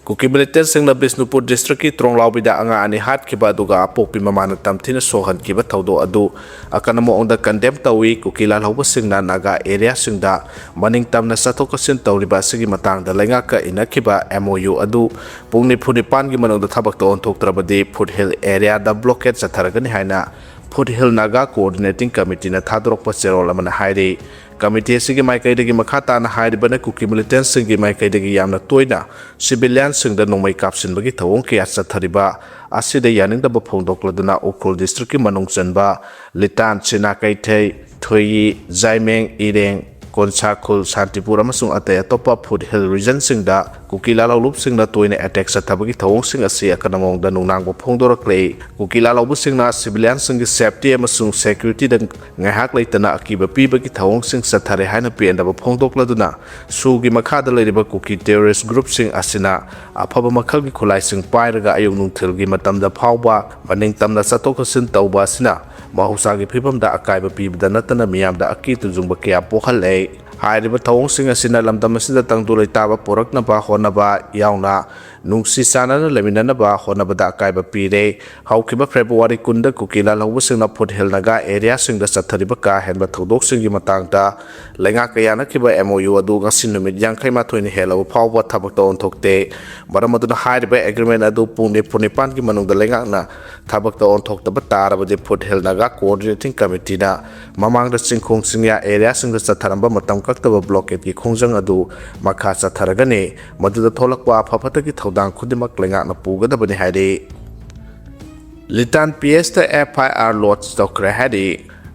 ꯀꯨꯀꯤ militantꯁꯤꯡꯅ ꯕꯤꯁꯅꯨꯄꯨꯔ districtꯀꯤ ꯇ꯭ꯔꯣꯡꯂꯥꯎꯕꯤꯗ ꯑꯉꯥꯡ ꯑꯅꯤ ꯍꯥꯠꯈꯤꯕ ꯑꯗꯨꯒ ꯑꯄꯣꯛꯄꯤ ꯃꯃꯥꯅ ꯇꯝꯊꯤꯅ ꯁꯣꯛꯍꯟꯈꯤꯕ ꯊꯧꯗꯣꯛ ꯑꯗꯨ ꯑꯀꯟꯕ ꯃꯑꯣꯡꯗ condemn ꯇꯧꯏ꯫ ꯀꯨꯀꯤ ꯂꯥꯜꯍꯧꯕꯁꯤꯡꯅ ꯅꯥꯒꯥ areaꯁꯤꯡꯗ ꯃꯅꯤꯡ ꯇꯝꯅ ꯆꯠꯊꯣꯛ ꯆꯠꯁꯤꯟ ꯇꯧꯔꯤꯕ ꯑꯁꯤꯒꯤ ꯃꯇꯥꯡꯗ ꯂꯩꯉꯥꯛꯀ ꯏꯟꯅꯈꯤꯕ MOU ꯑꯗꯨ ꯄꯨꯡ ꯅꯤꯐꯨ ꯅꯤꯄꯥꯟꯒꯤ ꯃꯅꯨꯡꯗ ꯊꯕꯛꯇ ꯑꯣꯟꯊꯣꯛꯇ꯭ꯔꯕꯗꯤ Foothill areaꯗ blockade ꯆꯠꯊꯔꯒꯅꯤ ꯍꯥꯏꯅ Foothill Naga Coordinating Committeeꯅ ꯊꯥꯗꯣꯔꯛꯄ ꯆꯦꯔꯣꯜ ꯑꯃꯅ ꯍꯥꯏꯔꯤ꯫ Committee ꯑꯁꯤꯒꯤ ꯃꯥꯏꯀꯩꯗꯒꯤ ꯃꯈꯥ ꯇꯥꯅ ꯍꯥꯏꯔꯤꯕꯅ ꯀꯨꯀꯤ militantꯁꯤꯡꯒꯤ ꯃꯥꯏꯀꯩꯗꯒꯤ ꯌꯥꯝꯅ ꯇꯣꯏꯅ civilianꯁꯤꯡꯗ ꯅꯣꯡꯃꯩ ꯀꯥꯞꯁꯤꯟꯕꯒꯤ ꯊꯧꯑꯣꯡ ꯀꯌꯥ ꯆꯠꯊꯔꯤꯕ ꯑꯁꯤꯗ ꯌꯥꯅꯤꯡꯗꯕ ꯐꯣꯡꯗꯣꯛꯂꯗꯨꯅ ꯎꯈ꯭ꯔꯨꯜ districtꯀꯤ ꯃꯅꯨꯡ ꯆꯟꯕ ꯂꯤꯇꯥꯟ, ꯁꯤꯅꯥ ꯀꯩꯊꯩ, ꯊꯣꯏꯌꯤ, ꯖꯥꯏꯃꯦꯡ, ꯏꯔꯦꯡ, ꯀꯣꯟꯁꯥꯈꯨꯜ, ꯁꯥꯟꯇꯤꯄꯨꯔ ꯑꯃꯁꯨꯡ ꯑꯇꯩ ꯑꯇꯣꯞꯄ Foothill regionꯁꯤꯡꯗ ꯀꯨꯀꯤ ꯂꯥꯜꯍꯧꯂꯨꯞꯁꯤꯡꯅ ꯇꯣꯏꯅ attack ꯆꯠꯊꯕꯒꯤ ꯊꯧꯑꯣꯡꯁꯤꯡ ꯑꯁꯤ ꯑꯀꯟꯕ ꯃꯑꯣꯡꯗ ꯅꯨꯡꯅꯥꯡꯕ ꯐꯣꯡꯗꯣꯔꯛꯂꯦ꯫ ꯀꯨꯀꯤ ꯂꯥꯜꯍꯧꯕꯁꯤꯡꯅ civilianꯁꯤꯡꯒꯤ safety ꯑꯃꯁꯨꯡ securityꯗ ꯉꯥꯏꯍꯥꯛ ꯂꯩꯇꯅ ꯑꯀꯤꯕ ꯄꯤꯕꯒꯤ ꯊꯧꯑꯣꯡꯁꯤꯡ ꯆꯠꯊꯔꯦ ꯍꯥꯏꯅ ꯄꯦꯟꯗꯕ ꯐꯣꯡꯗꯣꯛꯂꯗꯨꯅ ꯁꯨꯒꯤ ꯃꯈꯥꯗ ꯂꯩꯔꯤꯕ ꯀꯨꯀꯤ terrorist groupꯁꯤꯡ ꯑꯁꯤꯅ ꯑꯐꯕ ꯃꯈꯜꯒꯤ ꯈꯨꯠꯂꯥꯏꯁꯤꯡ ꯄꯥꯏꯔꯒ ꯑꯌꯨꯛ ꯅꯨꯡꯊꯤꯜꯒꯤ ꯃꯇꯝꯗ ꯐꯥꯎꯕ ꯃꯅꯤꯡ ꯇꯝꯅ ꯆꯠꯊꯣꯛ ꯆꯠꯁꯤꯟ ꯇꯧꯕ ꯑꯁꯤꯅ ꯃꯍꯧꯁꯥꯒꯤ ꯐꯤꯕꯝꯗ ꯑꯀꯥꯏꯕ ꯄꯤꯕꯗ ꯅꯠꯇꯅ ꯃꯤꯌꯥꯝꯗ ꯑꯀꯤ ꯇꯨꯖꯨꯡꯕ ꯀꯌꯥ ꯄꯣꯛꯍꯜꯂꯦ꯫ ꯍꯥꯏꯔꯤꯕ ꯊꯧꯑꯣꯡꯁꯤꯡ ꯑꯁꯤꯅ ꯂꯝꯗꯝ ꯑꯁꯤꯗ ꯇꯪꯗꯨ ꯂꯩꯇꯥꯕ ꯄꯨꯔꯛꯅꯕ ꯍꯣꯠꯅꯕ ꯌꯥꯎꯅ ꯅꯨꯡꯁꯤ ꯆꯥꯟꯅꯅ ꯂꯩꯃꯤꯟꯅꯅꯕ ꯍꯣꯠꯅꯕꯗ ꯑꯀꯥꯏꯕ ꯄꯤꯔꯦ꯫ ꯍꯧꯈꯤꯕ ꯐꯦꯕ꯭ꯔꯨꯋꯥꯔꯤ ꯀꯨꯟꯗ ꯀꯨꯀꯤ ꯂꯥꯜꯍꯧꯕꯁꯤꯡꯅ ꯐꯨꯠ ꯍꯤꯜ ꯅꯥꯒꯥ ꯑꯦꯔꯤꯌꯥꯁꯤꯡꯗ ꯆꯠꯊꯔꯤꯕ ꯀꯥ ꯍꯦꯟꯕ ꯊꯧꯗꯣꯛꯁꯤꯡꯒꯤ ꯃꯇꯥꯡꯗ ꯂꯩꯉꯥꯛꯀ ꯌꯥꯅꯈꯤꯕ M O U ꯑꯗꯨ ꯉꯁꯤ ꯅꯨꯃꯤꯠ ꯌꯥꯡꯈꯩ ꯃꯥꯊꯣꯏꯅ ꯍꯦꯜꯂꯕ ꯐꯥꯎꯕ ꯊꯕꯛꯇ ꯑꯣꯟꯊꯣꯛꯇꯦ꯫ ꯃꯔꯝ ꯑꯗꯨꯅ ꯍꯥꯏꯔꯤꯕ ꯑꯦꯒ꯭ꯔꯤꯃꯦꯟ ꯑꯗꯨ ꯄꯨꯡ ꯅꯤꯐꯨ ꯅꯤꯄꯥꯟꯒꯤ ꯃꯅꯨꯡꯗ ꯂꯩꯉꯥꯛꯅ ꯊꯕꯛꯇ ꯑꯣꯟꯊꯣꯛꯇꯕ ꯇꯥꯔꯕꯗꯤ ꯐꯨꯠ ꯍꯤꯜ ꯅꯥꯒꯥ ꯀꯣꯑꯣꯔꯗꯤꯅꯦꯇꯤꯡ ꯀꯃꯤꯇꯤꯅ ꯃꯃꯥꯡꯗ ꯆꯤꯡꯈꯣꯡ ꯆꯤꯡꯌꯥ ꯑꯦꯔꯤꯌꯥꯁꯤꯡꯗ ꯆꯠꯊꯔꯝꯕ ꯃꯇꯝ ꯀꯛꯇꯕ ꯕ꯭ꯂꯣꯀꯦꯗꯀꯤ ꯈꯣꯡꯖꯪ ꯑꯗꯨ ꯃꯈꯥ ꯆꯠꯊꯔꯒꯅꯤ꯫ ꯃꯗꯨꯗ ꯊꯣꯛꯂꯛꯄ ꯑꯐ ꯐꯠꯇꯒꯤ ꯊꯧꯗꯥꯡ ꯈꯨꯗꯤꯡꯃꯛ ꯂꯩꯉꯥꯛꯅ ꯄꯨꯒꯗꯕꯅꯤ ꯍꯥꯏꯔꯤ꯫ ꯂꯤꯇꯥꯟ P S ꯇ F I R ꯂꯣꯗꯖ ꯇꯧꯈ꯭ꯔꯦ ꯍꯥꯏꯔꯤ꯫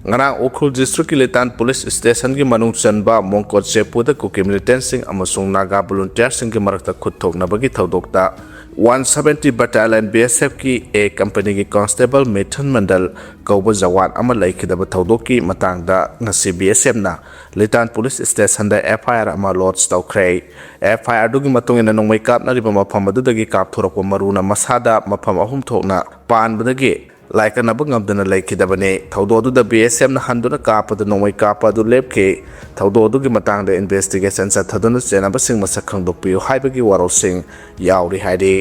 ꯉꯔꯥꯡ ꯎꯈ꯭ꯔꯨꯜ ꯗꯤꯁꯇ꯭ꯔꯤꯛꯀꯤ ꯂꯤꯇꯥꯟ ꯄꯨꯂꯤꯁ ꯁ꯭ꯇꯦꯁꯟꯒꯤ ꯃꯅꯨꯡ ꯆꯟꯕ ꯃꯣꯡꯀꯣꯠ ꯆꯦꯄꯨꯗ ꯀꯨꯀꯤ ꯃꯤꯂꯤꯇꯦꯟꯠꯁꯤꯡ ꯑꯃꯁꯨꯡ ꯅꯥꯒꯥ ꯚꯣꯂꯨꯟꯇꯤꯌꯔꯁꯤꯡꯒꯤ ꯃꯔꯛꯇ ꯈꯨꯠ ꯊꯣꯛꯅꯕꯒꯤ ꯊꯧꯗꯣꯛꯇ one seventy Battalion B S F ꯀꯤ A ꯀꯝꯄꯅꯤꯒꯤ ꯀꯣꯟꯁꯇꯦꯕꯜ ꯃꯤꯊꯨꯟ ꯃꯟꯗꯜ ꯀꯧꯕ ꯖꯋꯥꯟ ꯑꯃ ꯂꯩꯈꯤꯗꯕ ꯊꯧꯗꯣꯛꯀꯤ ꯃꯇꯥꯡꯗ ꯉꯁꯤ B S F ꯅ ꯂꯤꯇꯥꯟ ꯄꯨꯂꯤꯁ ꯁ꯭ꯇꯦꯁꯟꯗ F I R ꯑꯃ ꯂꯣꯗꯖ ꯇꯧꯈ꯭ꯔꯦ꯫ F I R ꯑꯗꯨꯒꯤ ꯃꯇꯨꯡ ꯏꯟꯅ ꯅꯣꯡꯃꯩ ꯀꯥꯞꯅꯔꯤꯕ ꯃꯐꯝ ꯑꯗꯨꯗꯒꯤ ꯀꯥꯞꯊꯣꯔꯛꯄ ꯃꯔꯨꯅ ꯃꯁꯥꯗ ꯃꯐꯝ ꯑꯍꯨꯝ ꯊꯣꯛꯅ ꯄꯥꯟꯕꯗꯒꯤ ꯂꯥꯏꯀꯠꯅꯕ ꯉꯝꯗꯅ ꯂꯩꯈꯤꯗꯕꯅꯤ꯫ ꯊꯧꯗꯣꯛ ꯑꯗꯨꯗ B S F ꯅ ꯍꯟꯗꯨꯅ ꯀꯥꯞꯄꯗ ꯅꯣꯡꯃꯩ ꯀꯥꯞꯄ ꯑꯗꯨ ꯂꯦꯞꯈꯤ꯫ ꯊꯧꯗꯣꯛ ꯑꯗꯨꯒꯤ ꯃꯇꯥꯡꯗ ꯏꯟꯚꯦꯁꯇꯤꯒꯦꯁꯟ ꯆꯠꯊꯗꯨꯅ ꯆꯦꯟꯅꯕꯁꯤꯡ ꯃꯁꯛ ꯈꯪꯗꯣꯛꯄꯤꯌꯨ ꯍꯥꯏꯕꯒꯤ ꯋꯥꯔꯣꯜꯁꯤꯡ ꯌꯥꯎꯔꯤ ꯍꯥꯏꯔꯤ꯫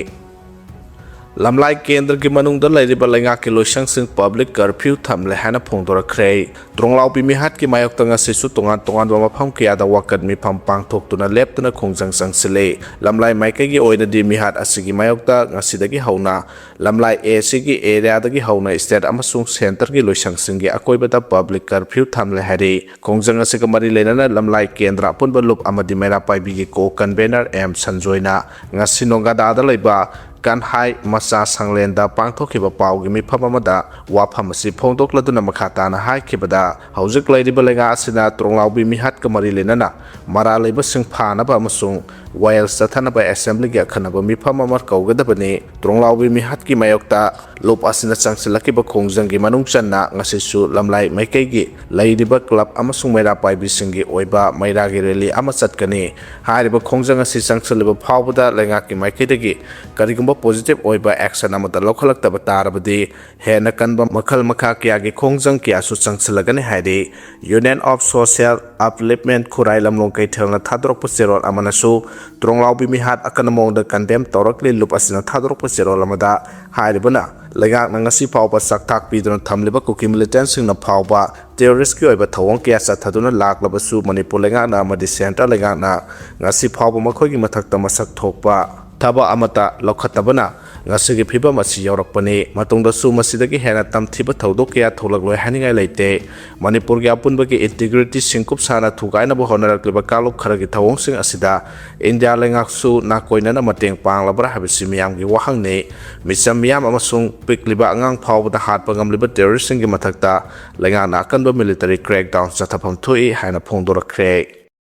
ꯂꯝꯂꯥꯏ ꯀꯦꯟꯗ꯭ꯔꯒꯤ ꯃꯅꯨꯡꯗ ꯂꯩꯔꯤꯕ ꯂꯩꯉꯥꯛꯀꯤ ꯂꯣꯏꯁꯪꯁꯤꯡ ꯄꯕ꯭ꯂꯤꯛ ꯀꯔꯐ꯭ꯌꯨ ꯊꯝꯂꯦ ꯍꯥꯏꯅ ꯐꯣꯡꯗꯣꯔꯛꯈ꯭ꯔꯦ꯫ ꯇ꯭ꯔꯣꯡꯂꯥꯎꯕꯤ ꯃꯤꯍꯥꯠꯀꯤ ꯃꯥꯌꯣꯛꯇ ꯉꯁꯤꯁꯨ ꯇꯣꯉꯥꯟ ꯇꯣꯉꯥꯟꯕ ꯃꯐꯝ ꯀꯌꯥꯗ ꯋꯥꯀꯠ ꯃꯤꯐꯝ ꯄꯥꯡꯊꯣꯛꯇꯨꯅ ꯂꯦꯞꯇꯅ ꯈꯣꯡꯖꯪ ꯆꯪꯁꯤꯜꯂꯤ꯫ ꯂꯝꯂꯥꯏ ꯃꯥꯏꯀꯩꯒꯤ ꯑꯣꯏꯅꯗꯤ ꯃꯤꯍꯥꯠ ꯑꯁꯤꯒꯤ ꯃꯥꯌꯣꯛꯇ ꯉꯁꯤꯗꯒꯤ ꯍꯧꯅ ꯂꯝꯂꯥꯏ A ꯁꯤꯒꯤ ꯑꯦꯔꯤꯌꯥꯗꯒꯤ ꯍꯧꯅ ꯁ꯭ꯇꯦꯠ ꯑꯃꯁꯨꯡ ꯁꯦꯟꯇꯔꯒꯤ ꯂꯣꯏꯁꯪꯁꯤꯡꯒꯤ ꯑꯀꯣꯏꯕꯗ ꯄꯕ꯭ꯂꯤꯛ ꯀꯔꯐ꯭ꯌꯨ ꯊꯝꯂꯦ ꯍꯥꯏꯔꯤ꯫ ꯈꯣꯡꯖꯪ ꯑꯁꯤꯒ ꯃꯔꯤ ꯂꯩꯅꯅ ꯂꯝꯂꯥꯏ ꯀꯦꯟꯗ꯭ꯔ ꯑꯄꯨꯟꯕ ꯂꯨꯞ ꯑꯃꯗꯤ ꯃꯩꯔꯥ ꯄꯥꯏꯕꯤꯒꯤ ꯀꯣ ꯀꯟꯚꯦꯅꯔ ꯑꯦꯝ ꯁꯟꯖꯣꯏꯅ ꯉꯁꯤ ꯅꯣꯒꯥꯗꯥꯗ ꯂꯩꯕ ꯀꯟꯍꯥꯏ ꯃꯆꯥ ꯁꯪꯂꯦꯟꯗ ꯄꯥꯡꯊꯣꯛꯈꯤꯕ ꯄꯥꯎꯒꯤ ꯃꯤꯐꯝ ꯑꯃꯗ ꯋꯥꯐꯝ ꯑꯁꯤ ꯐꯣꯡꯗꯣꯛꯂꯗꯨꯅ ꯃꯈꯥ ꯇꯥꯅ ꯍꯥꯏꯈꯤꯕꯗ, ꯍꯧꯖꯤꯛ ꯂꯩꯔꯤꯕ ꯂꯩꯉꯥꯛ ꯑꯁꯤꯅ ꯇ꯭ꯔꯣꯡꯂꯥꯎꯕꯤ ꯃꯤꯍꯥꯠꯀ ꯃꯔꯤ ꯂꯩꯅꯅ ꯃꯔꯥꯜ ꯂꯩꯕꯁꯤꯡ ꯐꯥꯅꯕ ꯑꯃꯁꯨꯡ ꯋꯥꯌꯦꯜ ꯆꯠꯊꯅꯕ ꯑꯦꯁꯦꯝꯕ꯭ꯂꯤꯒꯤ ꯑꯈꯟꯅꯕ ꯃꯤꯐꯝ ꯑꯃ ꯀꯧꯒꯗꯕꯅꯤ꯫ ꯇ꯭ꯔꯣꯡꯂꯥꯎꯕꯤ ꯃꯤꯍꯥꯠꯀꯤ ꯃꯥꯌꯣꯛꯇ ꯂꯨꯞ ꯑꯁꯤꯅ ꯆꯪꯁꯤꯜꯂꯛꯈꯤꯕ ꯈꯣꯡꯖꯪꯒꯤ ꯃꯅꯨꯡ ꯆꯟꯅ ꯉꯁꯤꯁꯨ ꯂꯝꯂꯥꯏ ꯃꯥꯏꯀꯩꯒꯤ ꯂꯩꯔꯤꯕ ꯀ꯭ꯂꯕ ꯑꯃꯁꯨꯡ ꯃꯩꯔꯥ ꯄꯥꯏꯕꯤꯁꯤꯡꯒꯤ ꯑꯣꯏꯕ ꯃꯩꯔꯥꯒꯤ ꯔꯦꯂꯤ ꯑꯃ ꯆꯠꯀꯅꯤ꯫ ꯍꯥꯏꯔꯤꯕ ꯈꯣꯡꯖꯪ ꯑꯁꯤ ꯆꯪꯁꯤꯜꯂꯤꯕ ꯐꯥꯎꯕꯗ ꯂꯩꯉꯥꯛꯀꯤ ꯃꯥꯏꯀꯩꯗꯒꯤ ꯀꯔꯤꯒꯨꯝꯕ ꯄꯣꯖꯤꯇꯤꯚ ꯑꯣꯏꯕ ꯑꯦꯛꯁꯟ ꯑꯃꯠꯇ ꯂꯧꯈꯠꯂꯛꯇꯕ ꯇꯥꯔꯕꯗꯤ ꯍꯦꯟꯅ ꯀꯟꯕ ꯃꯈꯜ ꯃꯈꯥ ꯀꯌꯥꯒꯤ ꯈꯣꯡꯖꯪ ꯀꯌꯥꯁꯨ ꯆꯪꯁꯤꯜꯂꯒꯅꯤ ꯍꯥꯏꯔꯤ꯫ Union of Social Upliftment ꯈꯨꯔꯥꯏ ꯂꯝꯂꯣꯡ ꯀꯩꯊꯦꯜꯅ ꯊꯥꯗꯣꯔꯛꯄ ꯆꯦꯔꯣꯜ ꯑꯃꯅꯁꯨ ꯇ꯭ꯔꯣꯡꯂꯥꯎꯕꯤ ꯃꯤꯍꯥꯠ ꯑꯀꯟꯕ ꯃꯑꯣꯡꯗ ꯀꯟꯗꯦꯝ ꯇꯧꯔꯛꯂꯤ꯫ ꯂꯨꯞ ꯑꯁꯤꯅ ꯊꯥꯗꯣꯔꯛꯄ ꯆꯦꯔꯣꯜ ꯑꯃꯗ ꯍꯥꯏꯔꯤꯕꯅ, ꯂꯩꯉꯥꯛꯅ ꯉꯁꯤ ꯐꯥꯎꯕ ꯆꯥꯛꯊꯥꯛ ꯄꯤꯗꯨꯅ ꯊꯝꯂꯤꯕ ꯀꯨꯀꯤ ꯃꯤꯂꯤꯇꯦꯟꯁꯤꯡꯅ ꯐꯥꯎꯕ ꯇꯦꯔꯣꯔꯤꯁꯀꯤ ꯑꯣꯏꯕ ꯊꯧꯑꯣꯡ ꯀꯌꯥ ꯆꯠꯊꯗꯨꯅ ꯂꯥꯛꯂꯕꯁꯨ, ꯃꯅꯤꯄꯨꯔ ꯂꯩꯉꯥꯛꯅ ꯑꯃꯗꯤ ꯁꯦꯟꯇ꯭ꯔꯦꯜ ꯂꯩꯉꯥꯛꯅ ꯉꯁꯤ ꯐꯥꯎꯕ ꯃꯈꯣꯏꯒꯤ ꯃꯊꯛꯇ ꯃꯁꯛ ꯊꯣꯛꯄ ꯊꯕꯛ ꯑꯃꯠꯇ ꯂꯧꯈꯠꯇꯕꯅ ꯉꯁꯤꯒꯤ ꯐꯤꯕꯝ ꯑꯁꯤ ꯌꯧꯔꯛꯄꯅꯤ꯫ ꯃꯇꯨꯡꯗꯁꯨ ꯃꯁꯤꯗꯒꯤ ꯍꯦꯟꯅ ꯇꯝꯊꯤꯕ ꯊꯧꯗꯣꯛ ꯀꯌꯥ ꯊꯣꯛꯂꯛꯂꯣꯏ ꯍꯥꯏꯅꯤꯡꯉꯥꯏ ꯂꯩꯇꯦ꯫ ꯃꯅꯤꯄꯨꯔꯒꯤ ꯑꯄꯨꯟꯕꯒꯤ ꯏꯟꯇꯤꯒ꯭ꯔꯤꯇꯤ ꯁꯤꯡꯀꯨꯞ ꯁꯥꯅ ꯊꯨꯒꯥꯏꯅꯕ ꯍꯣꯠꯅꯔꯛꯂꯤꯕ ꯀꯥꯡꯂꯨꯞ ꯈꯔꯒꯤ ꯊꯧꯑꯣꯡꯁꯤꯡ ꯑꯁꯤꯗ ꯏꯟꯗꯤꯌꯥ ꯂꯩꯉꯥꯛꯁꯨ ꯅꯥꯀꯣꯏꯅꯅ ꯃꯇꯦꯡ ꯄꯥꯡꯂꯕ꯭ꯔꯥ ꯍꯥꯏꯕꯁꯤ ꯃꯤꯌꯥꯝꯒꯤ ꯋꯥꯍꯪꯅꯤ꯫ ꯃꯤꯆꯝ ꯃꯤꯌꯥꯝ ꯑꯃꯁꯨꯡ ꯄꯤꯛꯂꯤꯕ ꯑꯉꯥꯡ ꯐꯥꯎꯕꯗ ꯍꯥꯠꯄ ꯉꯝꯂꯤꯕ ꯇꯦꯔꯣꯔꯤꯁꯁꯤꯡꯒꯤ ꯃꯊꯛꯇ ꯂꯩꯉꯥꯛꯅ ꯑꯀꯟꯕ ꯃꯤꯂꯤꯇꯔꯤ ꯀ꯭ꯔꯦꯛꯗꯥꯎꯟ ꯆꯠꯊꯐꯝ ꯊꯣꯛꯏ ꯍꯥꯏꯅ ꯐꯣꯡꯗꯣꯔꯛꯈ꯭ꯔꯦ꯫